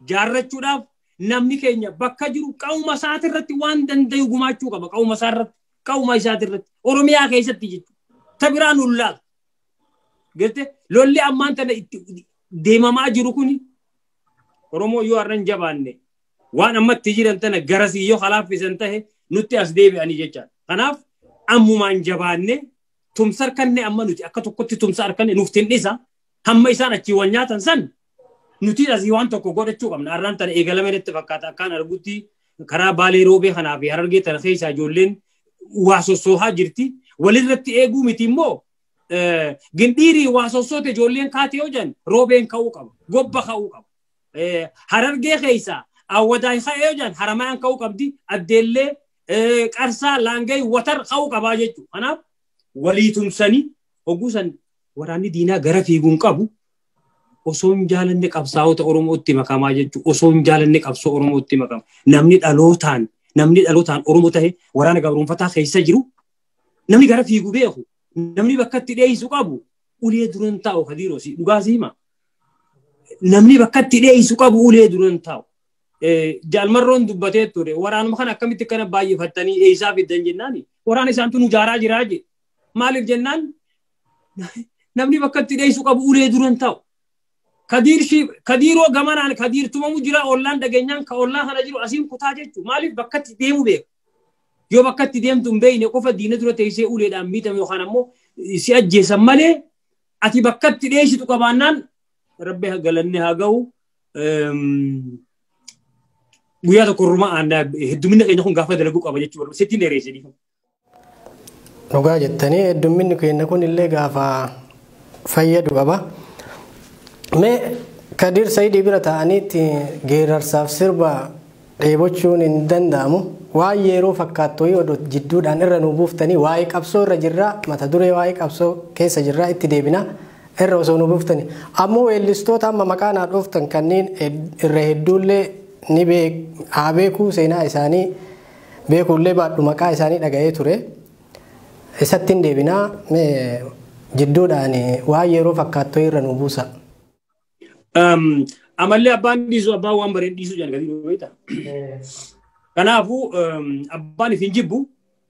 Speaker 3: jaarrachuudhaaf namni keenya bakka jiru qa'uma isaatirratti waan danda'u gumaachuu qaba. Qa'uma isaarratti qa'uma isaatirratti Oromiyaa keessatti jechuudha. Ta biraan hullaatu. Garte lolli ammaan tana itti deemamaa jiru kuni Oromoo yoo har'a hin jabaanne waan ammatti jiran tana garasii yoo halaaffisan tahe nutti as deebi'anii jechaadha. Kanaaf ammumaan jabaanne tumsa harkanne amma nuti akka tokkotti tumsa harkanne nuuf tindhisa hamma isaan achii wal nyaatan san nuti asii waan tokko godhachuu qabna. Har'aan tana eegalame natti fakkaata akkaan argutti karaa Baalee Roobee kanaa fi Harargee tana keessaa ijoolleen waa sossoohaa jirti. Walirratti eeguu miti immoo gindhiirii waa sossoote ijoolleen kaatee yoo jedhan Roobeen ka'uu qaba. Gobba ka'uu qaba. Harargee keessaa Awwadaay ka'ee yoo jedhan Haramayaan ka'uu qabdi. Addeellee Qarsaa Laangee Watar ka'uu qabaa jechuudha. Kanaaf walii tumsanii hogguusan waraanni diinaa gara fiiguun qabu osoo hin jaalanne qabsaa'ota Oromootti makamaa jechuudha. Osoo hin jaalanne qabsoo Oromootti makama. Namni dhalootaan Oromoo ta'e waraana gabroonfataa keessa jiru namni gara fiigu beeku namni bakka itti dheeyisu qabu ulee duran taa'u Kadiiroo si dhugaa si hima. Namni bakka itti dheeyisu qabu ulee duran taa'u. Jaalmarroon dubbatee ture waraanuma kana akkamitti kana baay'ifattanii eessaa fiddan jennaani waraana isaantu nu jaaraa jiraa jedhe. Maaliif jennaan namni bakka itti dheeyisu qabu ulee duran taa'u. Kadiiroo gamanaan Kadiir tumamu jira ollaan dhageenyaan ka ollaan kana jiru asiin kutaa jechuudha. Maaliif bakka itti deemu beeku. Yoo bakka itti deemtu hin beekne qofa diina dura teessee uleedhaan miidhame yookaan ammoo si ajjeesan malee ati bakka itti dheessitu qabaannaan rabbi galanne haa ga'u. Guyyaa tokko ormaa aandaa heddumina keenya kun gaafa dalaguu qaba jechuudha. Sittiin dheereessanii.
Speaker 2: Dhugaa jettanii heddumminni keenya kun illee gaafa fayyadu qaba. Mee Kadir Sayidii bira ta'aniitti geerarsaaf sirba dheebochuun hin danda'amu. Waan yeroo fakkaattuu yoo jidduudhaan irra nu buuftanii waa'ee qabsoo irra jirraa mata duree waa'ee qabsoo keessa jirraa itti deebina irra osoo nu buuftanii. Ammoo weellistoota amma maqaa naa dhooftan kanneen irra hedduullee ni haa beekuu seenaa isaanii beekuullee baadhu maqaa isaanii dhaga'ee ture. Isatti hin deebinaa jidduudhaan waan yeroo fakkaattuu irra nu buusa.
Speaker 3: Amallee abbaan dhiisu abbaan waan bareen dhiisu jedhan gadi beektaa. Kanaafuu abbaan if hin jibbu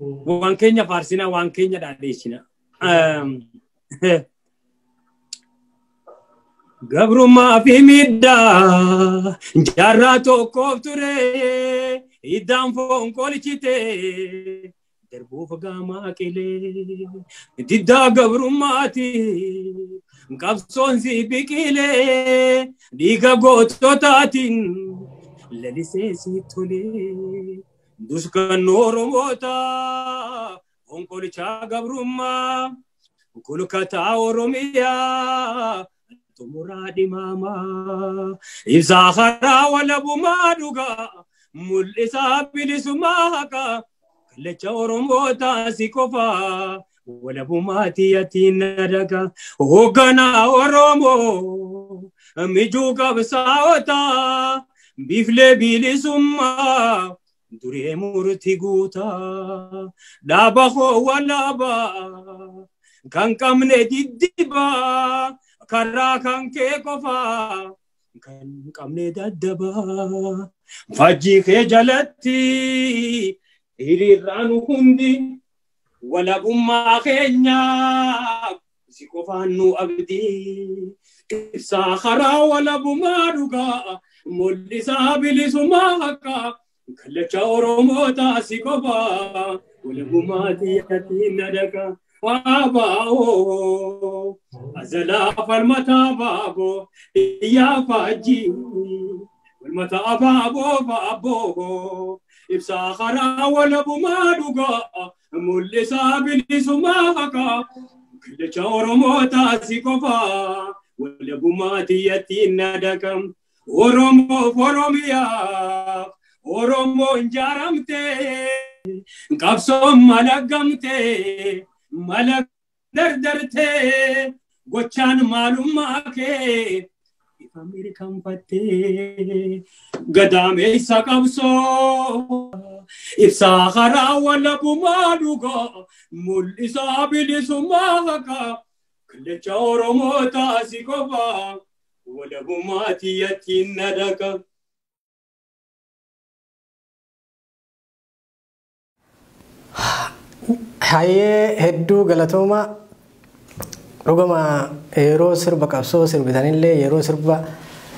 Speaker 3: Waan keenya faarsinaa, waan keenya dhaadheessina. Gabrummaa fi miidhaa jaarraa tokkoof ture, iddaan foon qolchite darbuuf gaamaa qilee. Diddaa gabrummaati qabsoon si biqilee, dhiiga goototaatiin lalisee si tolee. Duskan Oromoota fonqolchaa gabrummaa, kulkataa Oromiyaa xumuraa dhimaamaa. Ibsaa karaa walabummaa dhugaa, mul'isaa bilisummaa haqaa, kallacha Oromootaa si qofaa, walabummaa tiyyatiin daga. Hoogganaa Oromoo mijuu qabsaa'otaa, biflee bilisummaa duree murtii guutaa, dhaaba koo walaabaa kan qabne diddibaa, karaa kan kee qofaa kan qabne daddabaa. Fajjii kee jalatti hiriirraan hundi walabummaa keenyaa si qofaan nu abdii. Ibsaa karaa walabummaa dhugaa, mul'isaa bilisummaa haqaa, kallacha Oromootaa si qofaa, walabummaa xiyyatiin daga. Abaa'oo azalaa falmataa baaboo iyyaa faajjii falmata abaaboo baaboo. Ibsaa karaa walabummaa dhugaa, mul'isaa bilisummaa haqaa, kallacha Oromootaa si qofaa, walabummaa xiyyatiin daga. Oromoof Oromiyaaf Oromoon jaaramtee, qabsoon malagamtee, mala dardartee, gochaan maalummaa kee ifa mirkanfattee. Gadaameessa qabsoo ibsaa karaa walabummaa dhugaa, mul'isaa bilisummaa haqaa, kallacha Oromootaa si qofaa, walabummaa xiyyatiin daga.
Speaker 2: Hayyee, hedduu galatooma. Dhuguma yeroo sirba qabsoo sirbitanillee, yeroo sirba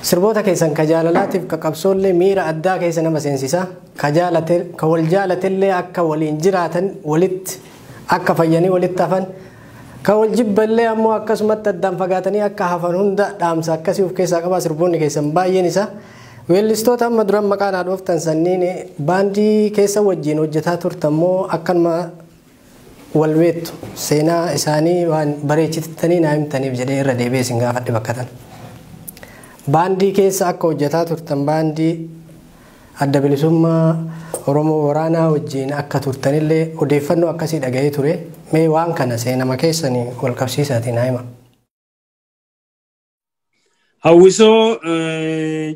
Speaker 2: sirboota keessan ka jaalalaatiif ka qabsoollee miira addaa keessa nama seensisa. Ka jaalate ka wal jaalatellee akka waliin jiraatan, walitti akka fayyanii walitti hafan, ka wal jibballee ammoo akkasumatti addaan fagaatanii akka hafan hunda dhaamsa akkasii of keessaa qaba sirboonni keessan baay'een isaa. Weellistoota amma duran maqaan haa dhooftan sanniin baandii keessa wajjin hojjetaa turtan moo akkanuma wal beektu? Seenaa isaanii waan bareechitanii naa himtaniif jedhee irra deebi'ee isin gaafadhe bakka tan. Baandii keessa akka hojjetaa turtan, baandii Adda Bilisummaa Oromoo Waraanaa wajjin akka turtanillee odeeffannoo akkasii dhaga'ee ture. Mee waan kana seenama keessanii wal qabsiisaatiin naa hima.
Speaker 3: Hawwisoo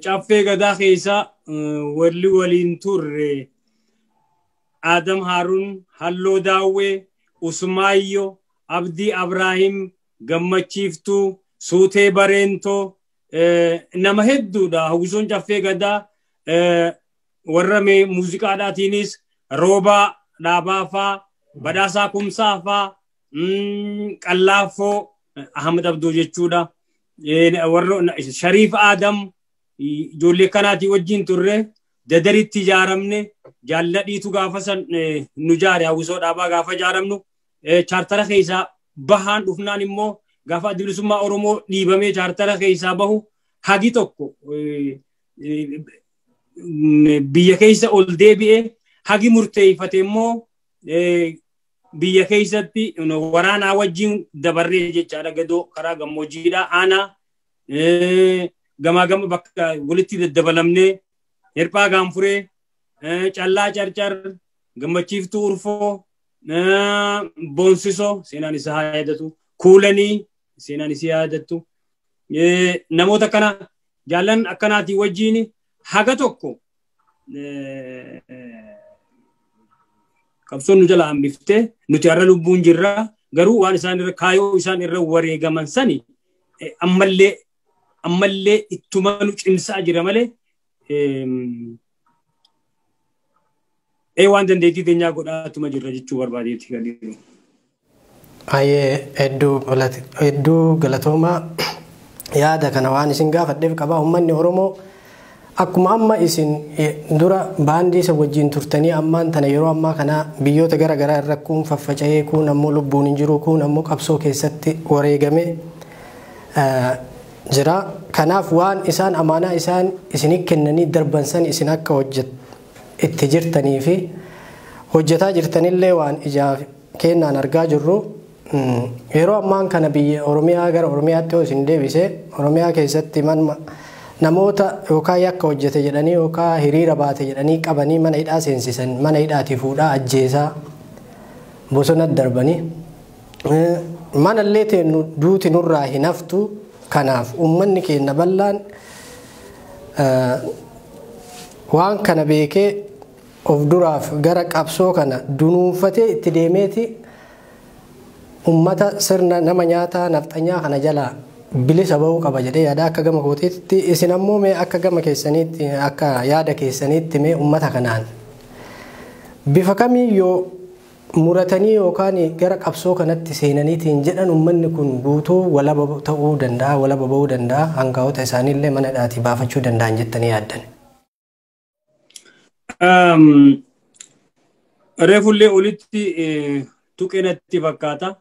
Speaker 3: Caffee Gadaa keessa walli waliin turre Adam Haruun, Halloo Daawwee, Usmaayyo, Abdii Abraahim, Gammachiiftuu, Suutee Bareentoo, nama hedduudha. Hawwisoon Caffee Gadaa warra muuziqaadhaatiinis Roobaa Dhaabaa faa, Badhaasaa Kumsaa faa, Qallaaffoo Ahmad Abdoo jechuudha. Warra Shariif Adam, ijoollee kanaatii wajjin turre. Dadaritti ijaaramne, jaalladhiitu gaafa san nu jaare. Hawwisoo dhaabaa gaafa ijaaramnu chaartara keessaa bahaan dhufnaan immoo gaafa Adda Bilisummaa Oromoo dhiibamee chaartara keessaa bahu hagi tokko biyya keessa ol deebi'ee, hagi murteeffate immoo biyya keessatti waraanaa wajjin dabarree jechaadha. Gadoo karaa gammoojjiidha aanaa gamaa gama bakka walitti daddabalamnee Hirphaa Gaanfuree, Callaa Carcar, Gammachiiftuu Urfoo, Boonsisoo seenaan isaa haa yaadatu, Kuulanii seenaan isii haa yaadattu. Namoota kana jaallan akkanaatii wajjin haga tokko qabsoon nu jala hambiftee nuti har'a lubbuun jirra, garuu waan isaan irra kaayoo isaan irra wareegaman sani ammallee ittuma nu cimsaa jira malee. Waan dandeettii teenyaa godhaatuma jirra jechuu barbaadeetti Kadiiroo.
Speaker 2: Ayyee, hedduu galatoomaa. Yaada kana waan isin gaafadheef qabaa. Uummanni Oromoo akkuma amma isin dura baandii isa wajjin turtanii, ammaan tana yeroo ammaa kana biyyoota gara garaa irra kuun faffaca'ee, kuun ammoo lubbuun hin jiru, kuun ammoo qabsoo keessatti wareegame jira. Kanaaf waan isaan amaanaa isaan isinii kennanii darban san isin akka hojjet itti jirtanii fi hojjetaa jirtanillee waan ijaa kennaan argaa jirru. Yeroo ammaan kana biyya Oromiyaa, gara Oromiyaatti yoo isin deebise, Oromiyaa keessatti manuma namoota yookaan yakka hojjete jedhanii yookaan hiriira baate jedhanii qabanii mana hidhaa seensisan, mana hidhaatii fuudhaa ajjeesaa bosona darbanii, manallee teennu duuti nurraa hin haftu. Kanaaf uummanni keenya bal'aan waan kana beekee of duraaf gara qabsoo kana dunuunfatee itti deemeeti ummata sirna nama nyaataa nafxanyaa kana jalaa bilisa bahuu qaba jedhee yaada akka gama kootiitti. Isin ammoo mee akka gama keessaniitti, akka yaada keessaniitti, mee ummata kanaan bifa kamiyyoo muratanii yookaan gara qabsoo kanatti seenaniitiin jedhan ummanni kun guutuu walaba ta'uu danda'a, walaba bahuu danda'a, hangafoota isaaniillee mana hidhaatii baafachuu danda'an jettanii yaaddan?
Speaker 3: Reefullee olitti tuqee natti fakkaata.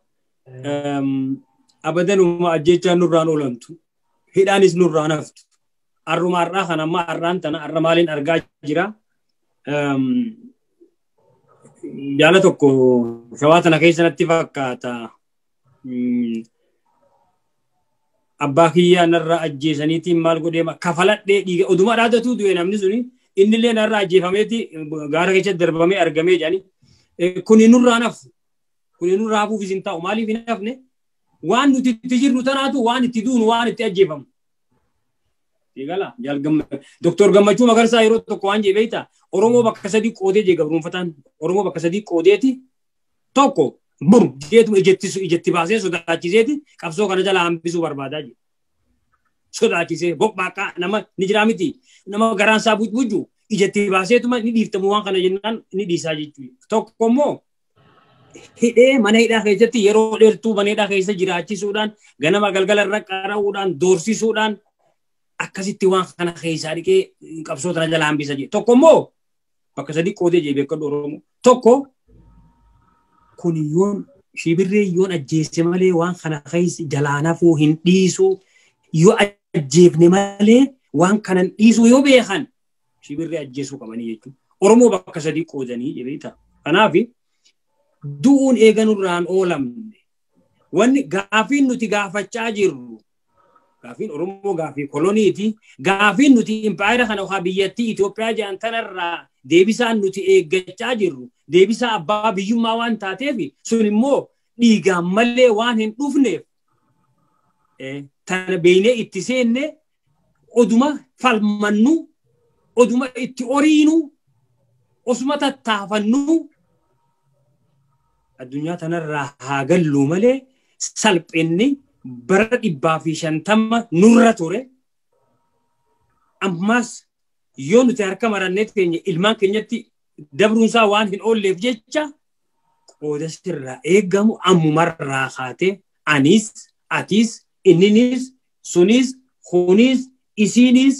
Speaker 3: Abadanuma ajjechaan nurraan oolamtu. Hidhaanis nurraan haftu. Arruma har'aa kana amma har'aan tana har'a maaliin argaa jira? Jaala tokko Shawaa tana keessa natti fakkaata. Abbaa kiyyaa narraa ajjeesaniitiin maal godhee kafaladhee dhiiga oduma dhaadatu du'e, namni suni innillee narraa ajjeefameeti gaara keessatti darbamee argamee jedhani. Kuni nurraa hafu. Kuni nurraa hafuuf isin taa'u. Maaliif hin hafne? Waan nuti itti jirru tanaatu waan itti duunu, waan itti ajjeefamu. Eegala Doktor Gammachuu Magarsaa yeroo tokko waan jedhe beektaa? Oromoo bakka sadii qoodee jee gabruunfataan. Oromoo bakka sadii qoodeeti, tokko bum jeetuma ijatti baasee sodaachiseeti qabsoo kana jala hambisuu barbaadaa jira. Sodaachisee boqbaaqaa nama ni jiraa miti, nama garaan isaa bujju ijatti baaseetuma ni dhiiftamu waan kana jennaan ni dhiisaa jechuudha. Tokko immoo hidhee mana hidhaa keessatti yeroo dheertuu mana hidhaa keessa jiraachisuudhaan, ganama galgala irra qara'uudhaan, doorsisuudhaan akkasitti waan kana keessaa dhiqee qabsoo tana jala hambisa jedhe. Tokko immoo bakka sadii qoodee jee beekadhu Oromoo. Tokko kun yoon shibirree yoon ajjeese malee waan kana keessa jalaan hafuu hin dhiisu, yoo ajjeefne malee waan kana hin dhiisu yoo beekan shibirree ajjeesuu qabanii jechuudha. Oromoo bakka sadii qoodanii jedhee ta'a. Kanaaf du'uun eeganurraan oolamne. Wanni gaafiin nuti gaafachaa jirru, gaafiin Oromoo gaafii koloniiti. Gaafiin nuti impaayera kana yookaan biyyattii Itoophiyaa jedhan tanarraa deebisaan nuti eeggachaa jirru deebisaa abbaa biyyummaa waan taateef, sun immoo dhiigaan malee waan hin dhufneef, tana beeynee itti seenne oduma falmannu, oduma itti oriinu, osuma tattaafannu addunyaa tanarraa haa gallu malee salphinni bara 150 nurra ture. Ammas yoo nuti harka marannee teenye ilmaan keenyatti dabruunsaa waan hin oolleef jecha, qooda sirraa eegamu ammumarraa kaatee anis, atis, inninis, sunis, kunis, isiinis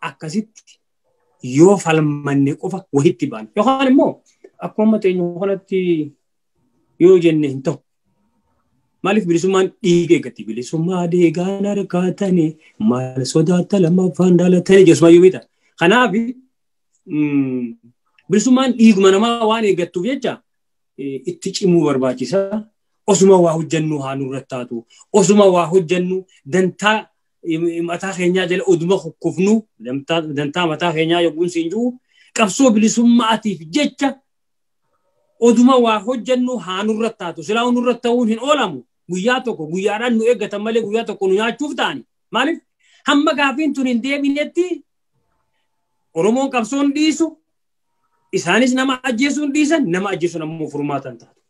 Speaker 3: akkasitti yoo falmanne qofa wahitti baana. Yookaan immoo akkuma amma teenyu kanatti yoo jenne hin ta'u. Maaliif? Bilisummaan dhiiga eeggatti. Bilisummaa deegaan harkaatanii maal sodaata lammaffaan dhalatanii jechuudha beekta. Kanaaf bilisummaan dhiiguma namaa waan eeggattuuf jecha itti cimuu barbaachisa. Osuma waa hojjennu haa nurratti taatu. Osuma waa hojjennu dantaa mataa keenyaa jala oduma kukkufnu, dantaa mataa keenyaa yogguun siin jiru, qabsoo bilisummaatiif jecha oduma waa hojjennu haa nurratti taatu. Silaa nurratti ta'uun hin oolamu. Guyyaa tokko guyyaadhaan nu eeggatan malee guyyaa tokko nu nyaachuuf ta'ani. Maaliif? Hamma gaafiin tun hin deebinetti Oromoon qabsoon dhiisu, isaanis nama ajjeesuun dhiisan, nama ajjeesuun ammoo furmaatan taatu.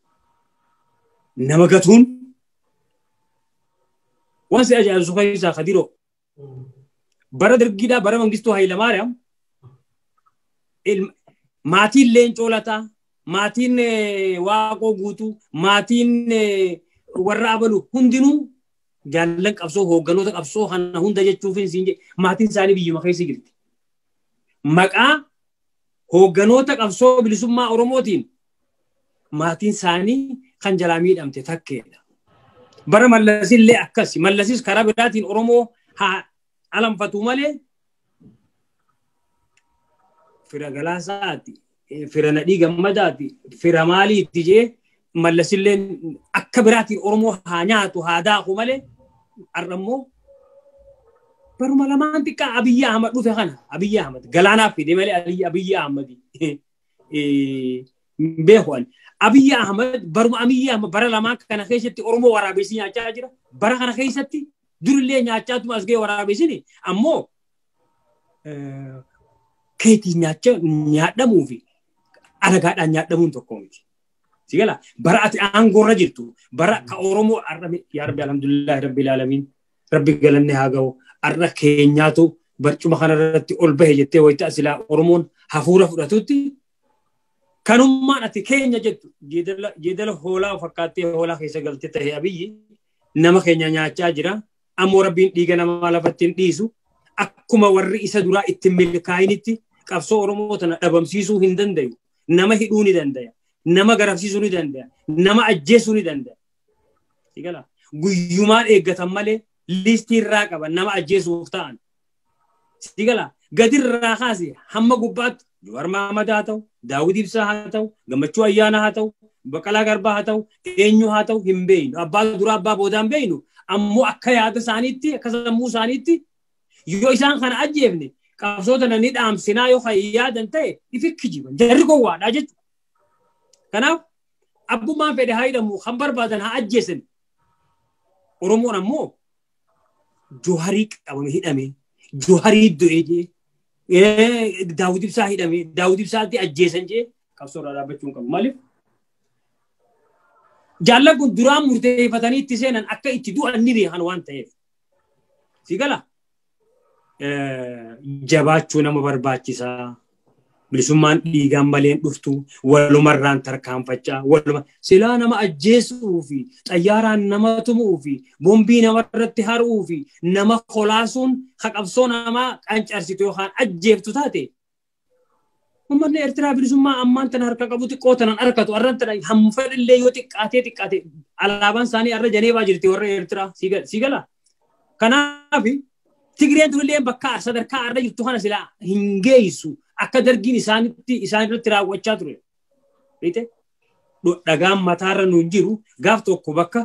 Speaker 3: Nama gatuun waan si ajaa'ibsu keessaa, Kadiroo, bara dargiidhaa, bara Mangistuu Hayilamaariyaam Maatiin Leencoo Lataa, maatiin Waaqoo Guutuu, maatiin warra abalu hundinuu jaallan qabsoo hoogganoota qabsoo kana hunda jechuuf siin jedhe maatiin isaanii biyyuma keessa jirti. Maqaa hoogganoota qabsoo bilisummaa Oromootiin maatiin isaanii kan jalaa miidhamte takkeedha. Bara Mallasillee akkasi. Mallasis karaa biraatiin Oromoo haa alanfatu malee fira Galaasaati, fira Nadhii Gammadaati, fira maaliitti jee Mallasilleen akka biraatiin Oromoo haa nyaatu haa daaku malee har'a immoo baruma lamaan xiqqaa Abiyyi Ahmad dhufe kana Abiyyi Ahmad galaanaaf fide malee Abiyyi Ahmad beeku ani. Abiyyi Ahmad baruma Abiyyi Ahmad bara lamaan kana keessatti Oromoo waraabessi nyaachaa jira. Bara kana keessatti durillee nyaachaatuma as ga'e waraabessini ammoo keetii nyaadhamuu fi alagaadhaan nyaadhamuun tokko miti. Sigala bara ati aangoorra jirtu bara ka Oromoo yaa Rabbi alhamdulillahi rabbil aalamiin Rabbi galanne haa ga'u har'a keenyaatu barcuma kanarratti ol bahe jettee wayita silaa Oromoon hafuura fudhatutti kanummaan ati keenya jettu jeedala hoolaa fakkaattee hoolaa keessa galte ta'e Abiyyi nama keenya nyaachaa jira. Ammoo Rabbiin dhiiga namaa lafatti hin dhiisu. Akkuma warri isa duraa ittiin milkaa'initti qabsoo Oromoo tana dhabamsiisuu hin dandayu. Nama hidhuu ni dandaya. Nama garafsiisuu ni dandaya. Nama ajjeesuu ni dandaya. Guyyumaan eeggatan malee liistii irraa qaban nama ajjeesuuf ta'an. Sigala gadirraa kaase hamma gubbaatti Jawaar Mahmad haa ta'u, Daawud Ibsaa haa ta'u, Gammachuu Ayyaanaa haa ta'u, Baqqalaa Garbaa haa ta'u, eenyu haa ta'u hin beeynu. Abbaa duraa abbaa boodaa hin beeynu. Ammoo akka yaada isaaniitti akka sammuu isaaniitti yoo isaan kana ajjeefne qabsoo tana ni dhaamsinaa yoo kan yaadan ta'e ifi kijiban jarri gowwaadha jechuudha. Kanaaf abbummaan fedhe haa hidhamu kan barbaadan haa ajjeesan. Oromoon ammoo Jawaarii qabame hidhame, Jawaarii du'e jee, Daawud Ibsaa hidhame, Daawud Ibsaatti ajjeesan jee qabsoo irraa dhaabbachuu hin qabu. Maaliif? Jaallan kun duraan murteeffatanii itti seenan akka itti du'an ni beekan waan ta'eef. Sigala jabaachuu nama barbaachisaa. Bilisummaan dhiigaan malee dhuftu walumarraan tarkaanfachaa waluma silaa nama ajjeesuu fi xayyaaraan nama tumuu fi bombii namarratti har'uu fi nama kolaasuun haqabsoo namaa qancarsitu yookaan ajjeeftu taate uummanni Eertiraa bilisummaa ammaan tana harka qabu xiqqoo tanan harkatu arran tana hamma fedhillee yoo xiqqaatee xiqqaate alaabaan isaanii arra Janeevaa jirti warra Eertiraa si gala. Kanaaf Tigreen tunillee bakka sadarkaa arra jirtu kana silaa hin geessu. Akka dargiin isaanitti isaan irratti raawwachaa ture. Beekte dhagaan mataarra nuun jiru gaaf tokko bakka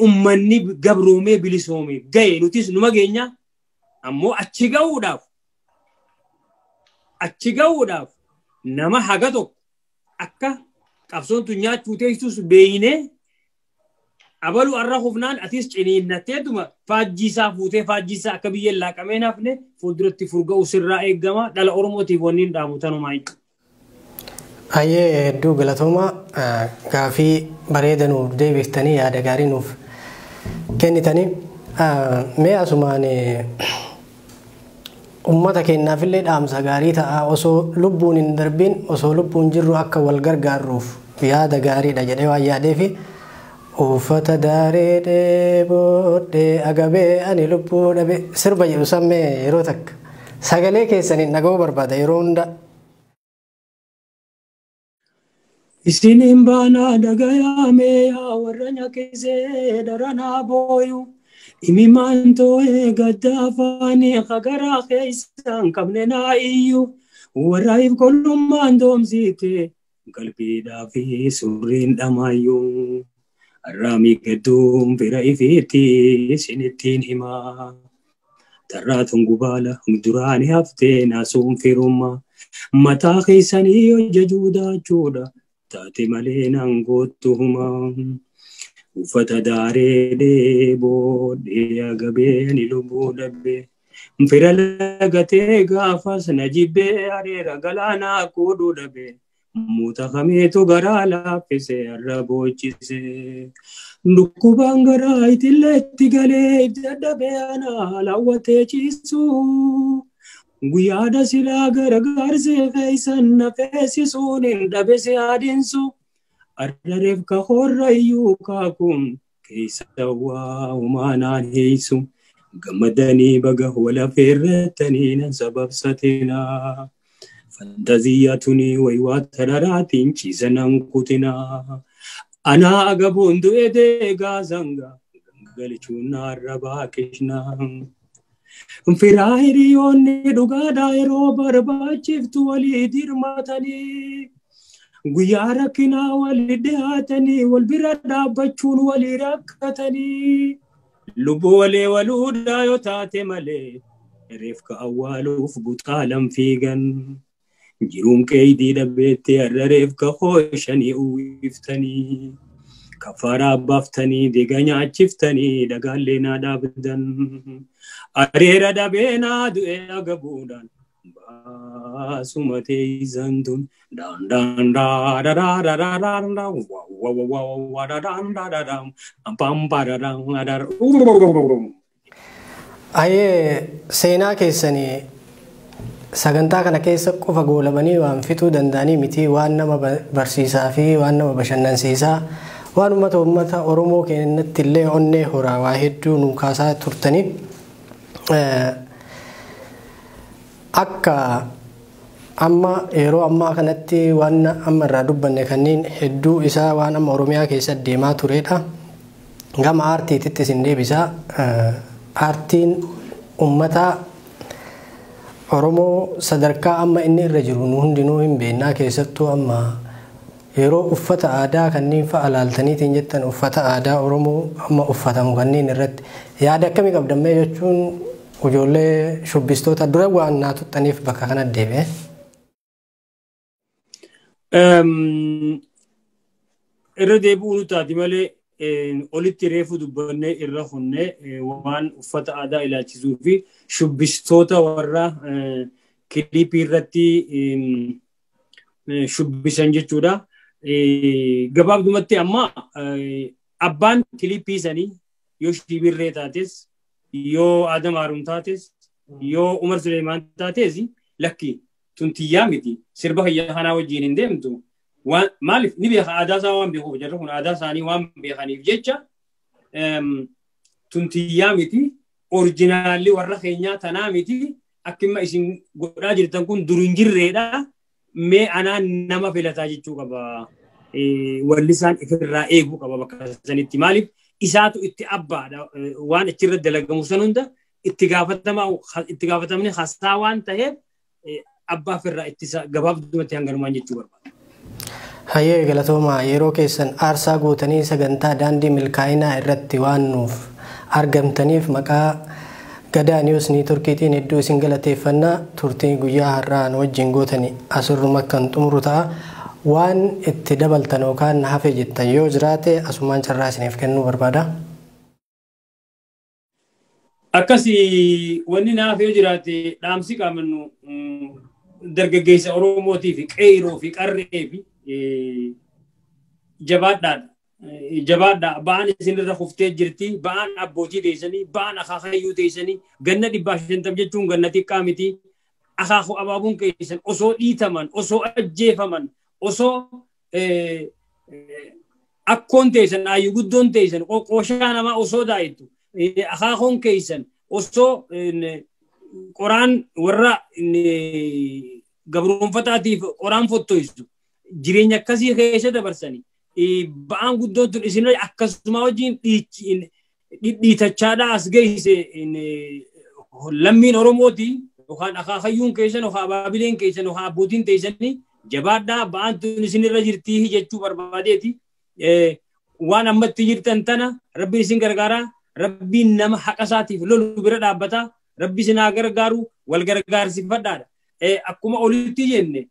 Speaker 3: uummanni gabroomee bilisoomee gahe nutis numa geenya ammoo achi gahuudhaaf nama haga tokko akka qabsoon tun nyaachuu teessus beeynee abalu arra hufnaan atis ciniinnatteetuma faajjiisaa fuutee faajjiisaa akka biyyeen laaqamee nafne fuulduratti furga'u sirraa eegama dhala Oromootiif wanni hin dhaamu tanumaa jechuudha.
Speaker 2: Ayyee hedduu galatooma gaafii bareeda nuuf deebiftanii yaada gaarii nuuf kennitanii mee asumaan uummata keenyaafillee dhaamsa gaarii ta'a osoo lubbuun hin darbiin osoo lubbuun jirru akka wal gargaarruuf yaada gaariidha jedhee waan yaadeefi. Uffata daaree dheebodhee agabee ani lubbuu dhabe sirba jedhu sammee yeroo takka sagalee keessaniin dhaga'uu barbaada yeroo hunda.
Speaker 3: Isiniin baanaa dhagayaamee yaa warra nyakkisee daranaa booyu. Imimaan too'ee gaddaafaanii hagaraa keessaan qabne naa iyyu. Warra if kolummaan doomsite qalbiidhaa fi surriin dhamaayyuu. Arraamii gadduun fira ifiitti isinittiin himaa. Tarraatuun gubaala duraanii haftee naasuun firummaa. Mataa keessanii hojjechuu daachuudha taate malee naan goottu humaa. Uffata daaree dheebodhee agabee ani lubbuu dhabee. Fira lagatee gaafas na jibbee areera galaanaa kuudhuu dhabee. Muta kameetu garaa laaffisee har'a boochise. Dhukkubaan garaa itilleetti galee dadhabee ana laawwatee ciisu. Guyyaadha silaa gargaarsee fe'isan na feesisuun hin dhabe si adeemsu. Arrareef ka horrayyuu kaakuun keessa waa umaanaan heessu. Gammadanii baga wala feerratanii nan sababsatinaa. Fantaziyyaa tuni waywaa tararaatiin ciisanan kutinaa. Anaa agabuun du'e deegaa zangaa gangalichuun naarrabaa kishnaa. Firaa hiriyoonni dhugaadhaa yeroo barbaachiftu walii dirmatanii. Guyyaa rakkinaa walii dhiyaatanii wal bira dhaabbachuun walii rakkatanii. Lubbuu walee waluudhaa yoo taate malee reefka awwaaluuf buxaalan fiigan. Jiruun qeydii dhabeetti har'a reefka hooshanii uwwiftanii. Kafaraa baaftanii deega nyaachiftanii dhagaallee naa dhaabdan. Areera dhabee naa du'e agabuudhaan baasuma teeysan tun. Daan daan daa daa daa daa daa daa daa wa wa wa wa wa da daan daa daa daa pam pa da daan da da.
Speaker 2: Ayee seenaa keessanii sagantaa kana keessa qofa goolabanii waan fixuu danda'anii miti waan nama barsiisaa fi waan nama bashannansiisaa waan uummata Oromoo keenyatti illee onnee horaa waa hedduu nu kaasaa turtanii. Akka amma yeroo ammaa kanatti waan amma irraa dubbanne kanneen hedduu isaa waan amma Oromiyaa keessa deemaa turedha. Gama aartiititti isin deebisaa. Aartiin uummataa Oromoo sadarkaa amma inni irra jiru nu hundinuu hin beeknaa keessattuu amma yeroo uffata aadaa kanneen fa'a laaltaniitiin jettan uffata aadaa Oromoo amma uffatamu kanneen irratti yaada akkamii qabdammee jechuun ijoollee shubbistoota dura waan naa tuttaniif bakka kana deebi'e.
Speaker 3: Irra deebi'uu nu taati malee olitti reefu dubbannee irra hunnee waan uffata aadaa ilaalchisuu fi shubbistoota warra kiliipii irratti shubbisan jechuudha. Gabaabdumatti amma abbaan kiliipii sanii yoo Shibirree taates yoo Adam Haruun taates yoo Umar Suleemaan taates lakki tun tiyyaa miti sirba kiyya kanaa wajjin hin deemtu. Maaliif ni beeka aadaa isaa waan beekuuf jarri kun aadaa isaanii waan beekaniif jecha tun tiyyaa miti orijinaalli warra keenyaa tanaa miti akkuma isin godhaa jirtan kun dur hin jirreedha mee anaan nama filataa jechuu qaba. Wallisaan ifirraa eeguu qaba bakka sanitti maaliif isaatu itti abbaadha waan achirra dalagamu san hunda itti gaafatamni hasaa waan ta'eef abbaa ofirraa ittisa gabaabdumatti hanganumaan jechuu barbaada.
Speaker 2: Hayyee galatoomaa yeroo keessan aarsaa gootanii sagantaa daandii milkaa'inaa irratti waan nuuf argamtaniif maqaa Gadaa Niwus Niitworkiitiin hedduu isin galateeffannaa turtii guyyaa har'aa nu wajjin gootanii asirruma kan xumuru ta'a. Waan itti dabaltan yookaan hafe jettan yoo jiraate asumaan carraa isiniif kennuu barbaada.
Speaker 3: Akkasii wanni naaf yoo jiraate dhaamsi qaamannu dargaggeessa Oromootii fi qeerroo fi qarree fi jabaadhaadha. Jabaadha ba'aan isinirra kuftee jirti ba'aan abbootii teessanii ba'aan akaakayyuu teessanii ganna 150 jechuun ganna xiqqaa miti akaakuu abaabuun keessan osoo dhiitaman osoo ajjeefaman osoo akkoon teessan aayyuu guddoon teessan qooshaa namaa osoo daa'ittu akaakuun keessan osoo qoraan warra gabroonfataatiif qoraan fottoisu jireenya akkasii keessa dabarsanii ba'aan guddoon tun isin akkasuma wajjin dhiitachaadhaa as geesse lammiin Oromooti yookaan akaakayyuun keessan yookaan abaabileen keessan yookaan abbootiin teessanii jabaadhaa ba'aan tun isinirra jirtii jechuu barbaadeeti. Waan ammatti jirtan tana rabbiin isin gargaaraa rabbiin nama haqa isaatiif lolu bira dhaabbata rabbi isin haa gargaaru wal gargaarsifadhaadha. Akkuma olitti jenne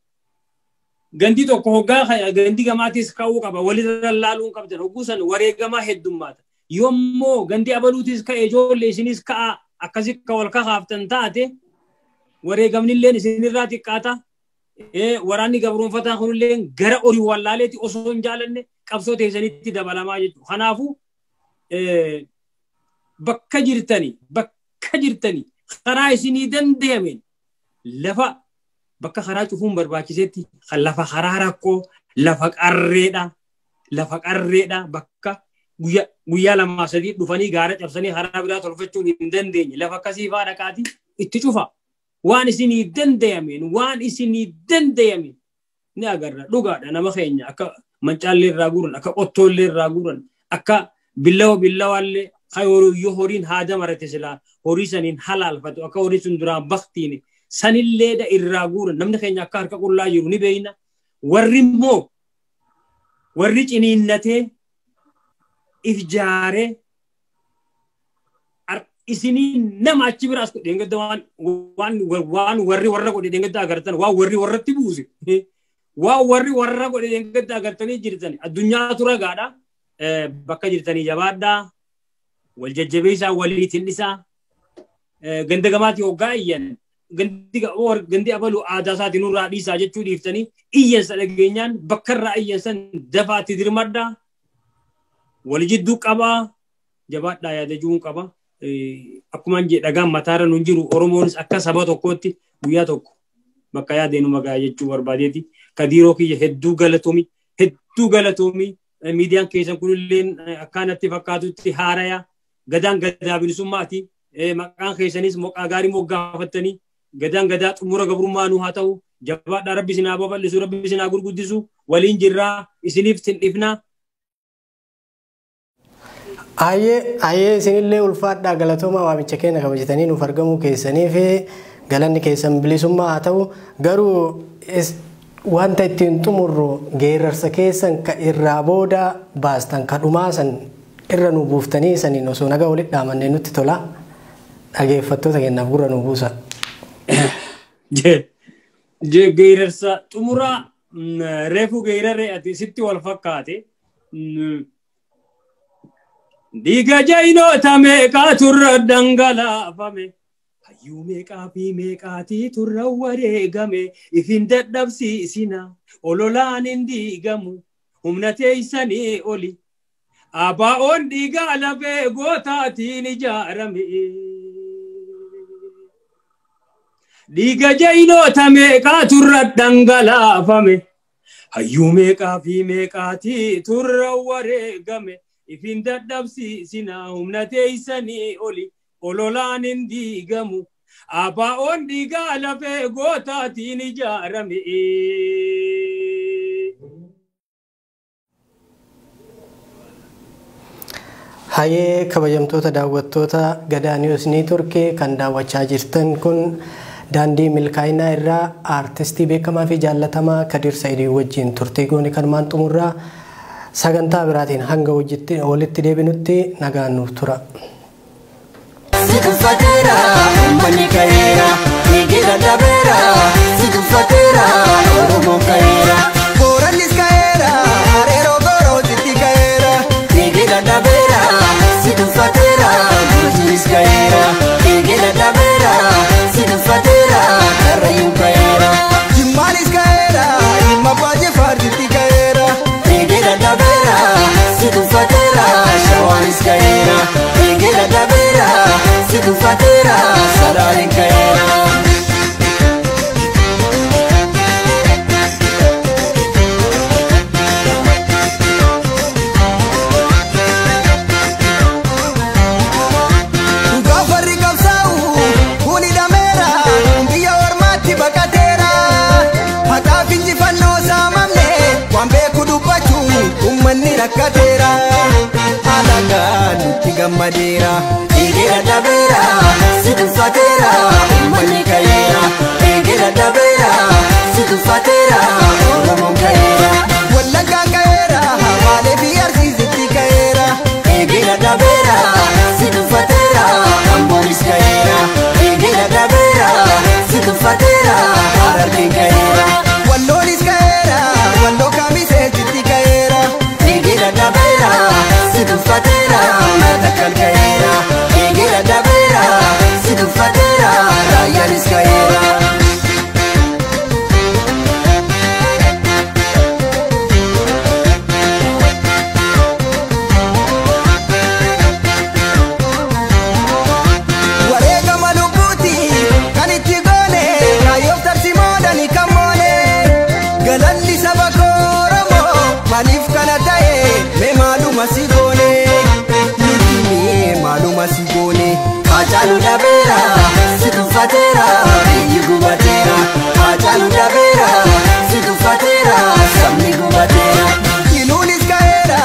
Speaker 3: gandi tokko hoggaa gandi gamaatis ka'uu qaba walirra laaluun qabdan hogguu san wareegamaa heddummaata. Yoommoo gandi abaluutis ka'e ijoollee isinis ka'a akkasi ka wal kakaaftan taate wareegamnilleen isinirraa xiqqaata. Waraanni gabroonfataan kunillee gara horii wallaaleetti osoo hin jaalanne qabsoo teessanitti dabalamaa jechuudha. Kanaafuu bakka jirtanii karaa isinii danda'ameen Lafa bakka karaa cufuun barbaachisetti lafa karaa rakkoo lafa qarreedha. Lafa qarreedha bakka guyyaa 2-3 dhufanii gaara cabsanii karaa biraa tolfachuun hin dandeenye. Lafa akkasii fa'aa dhaqaati itti cufa. Waan isinii danda'ameen waan isinii danda'ameen ni agarra. Dhugaadha nama keenya akka mancaallee irraa guuran akka qottoollee irraa guuran akka billawa billawaallee yoo horiin haada marate silaa horii saniin halaalfatu akka horii sun duraan baktiine sanilleedha irraa guuran namni keenya akka harka qullaa jiru ni beeyna. Warri immoo warri ciniinnatee if jaaree isinii nama achi biraas dheengadda waan warri warra godhe dheengadda agartan waan warri warratti buuse waan warri warra godhe dheengadda agartanii jirtan addunyaatu ragaadha. Bakka jirtanii jabaadhaa wal jajjabeessaa waliitiin dhisaa ganda gamaatii hoggaa iyyan gandi abaluu aadaa isaatiin nurraa dhiisaa jechuu dhiiftanii iyyansa dhageenyaan bakka irraa iyyansan dafaatti dirmadhaa wal jidduu qabaa jabaadhaa yaadachuun qaba. Akkuma jedhe dhagaan mataarra nun jiru Oromoonis akka saba tokkootti guyyaa tokko bakka yaadeen magaa jechuu barbaadeeti. Kadiiroo kiyya hedduu galatoomi hedduu galatoomi miidiyaan keessan kunillee akkanatti fakkaatutti haaraya gadaan gadaa bilisummaati. Maqaan keessanis moqaa gaarii moggaafattanii gadaan gadaa xumura gabrummaa nu haa ta'u jabaadhaa rabbi isin haa babal'isu rabbi isin haa gurguddisu waliin jirraa isiniif tindhifnaa.
Speaker 2: Ayyee isinillee ulfaadhaa galatooma waamicha keenya kabajatanii nuuf argamuu keessanii fi galanni keessan bilisummaa haa ta'u garuu wanta ittiin xumurru geerarsa keessan ka irraa booda baastan ka dhumaa san irra nu buuftanii saniin osoo nagaa walitti dhaamannee nutti tola dhageeffattoota keenyaaf gurra nu buusa.
Speaker 3: Geerarsa xumuraa reefu geeraree ati sitti wal fakkaate. Dhiiga jayinoota meeqaa turra dhangalaafame. Hayyuu meeqaa fi meeqaatii turra wareegame. Ifin dadhabsiisina ololaan hin diigamu. Humna teessanii oli. Abaa'oon dhiigaa lafee gootaatiin ijaarame. Dhiiga jayinoota meeqaa turra dhangalaafame. Hayyuu meeqaa fi meeqaatii turra wareegame. Ifin dadhabsiisina humna teessanii oli ololaan hin diigamu. Abaa'oon dhiigaa lafee gootaatiin ijaarame.
Speaker 2: Hayyee kabajamtoota daawwattoota Gadaa News Network kan daawwachaa jirtan kun daandii milkaa'inaa irraa aartistii beekamaa fi jaallatamaa Kadir Sa'idii wajjin turtii goone kanumaan xumurraa sagantaa biraatiin hanga walitti deebinutti nagaan nuuf tura.
Speaker 1: Si tuffateera uummanni ka'eera dhiigi dadhabeera si tuffateera Oromoon ka'eera. Boorannis ka'eera Areeroo Gooroositti ka'eera dhiigi dadhabeera si tuffateera Gujiinis ka'eera dhiigi dadhabeera si tuffateera Karrayyuun ka'eera. Jimmaanis ka'eera Ilma Abbaa Jifaarsitti ka'eera dhiigi dadhabeera si tuffateera Shawaanis ka'eera dhiigi dadhabeera si tuffateera Salaaliin ka'eera. Gaafarri qabsaa'u kun hidhameera biyya ormaatti baqateera haqaaf injifannoo saamamne waan beeku dubbachuu uummanni rakkateera alagaan nutti gammadeera. Dhiigi dadhabeera si tuffateera uummanni ka'eera dhiigi dadhabeera si tuffateera Oromoon ka'eera. Wallaggaan ka'eera Baalee fi Arsiisitti ka'eera dhiigi dadhabeera si tuffateera Amboonis ka'eera dhiigi dadhabeera si tuffateera Harargeen ka'eera. Walloonis ka'eera Walloo Kamiseetitti ka'eera dhiigi dadhabeera si tuffateera Matakkal ka'eera dhiigi dadhabeera si tuffateera Raayyaanis ka'eera. Wareegama lubbuuti kan itti goone. tuffateera, biyyi gubateera. Haacaaluu dhabeera, si tuffateera, sabni gubateera. Iluunis ka'eera,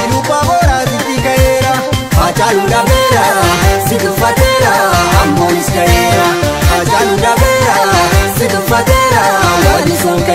Speaker 1: iluu paaboraatitti ka'eera. Haacaaluu dhabeera, si tuffateera, amboonis ka'eera. Haacaaluu dhabeera, si tuffateera, wallisoon ka'eera.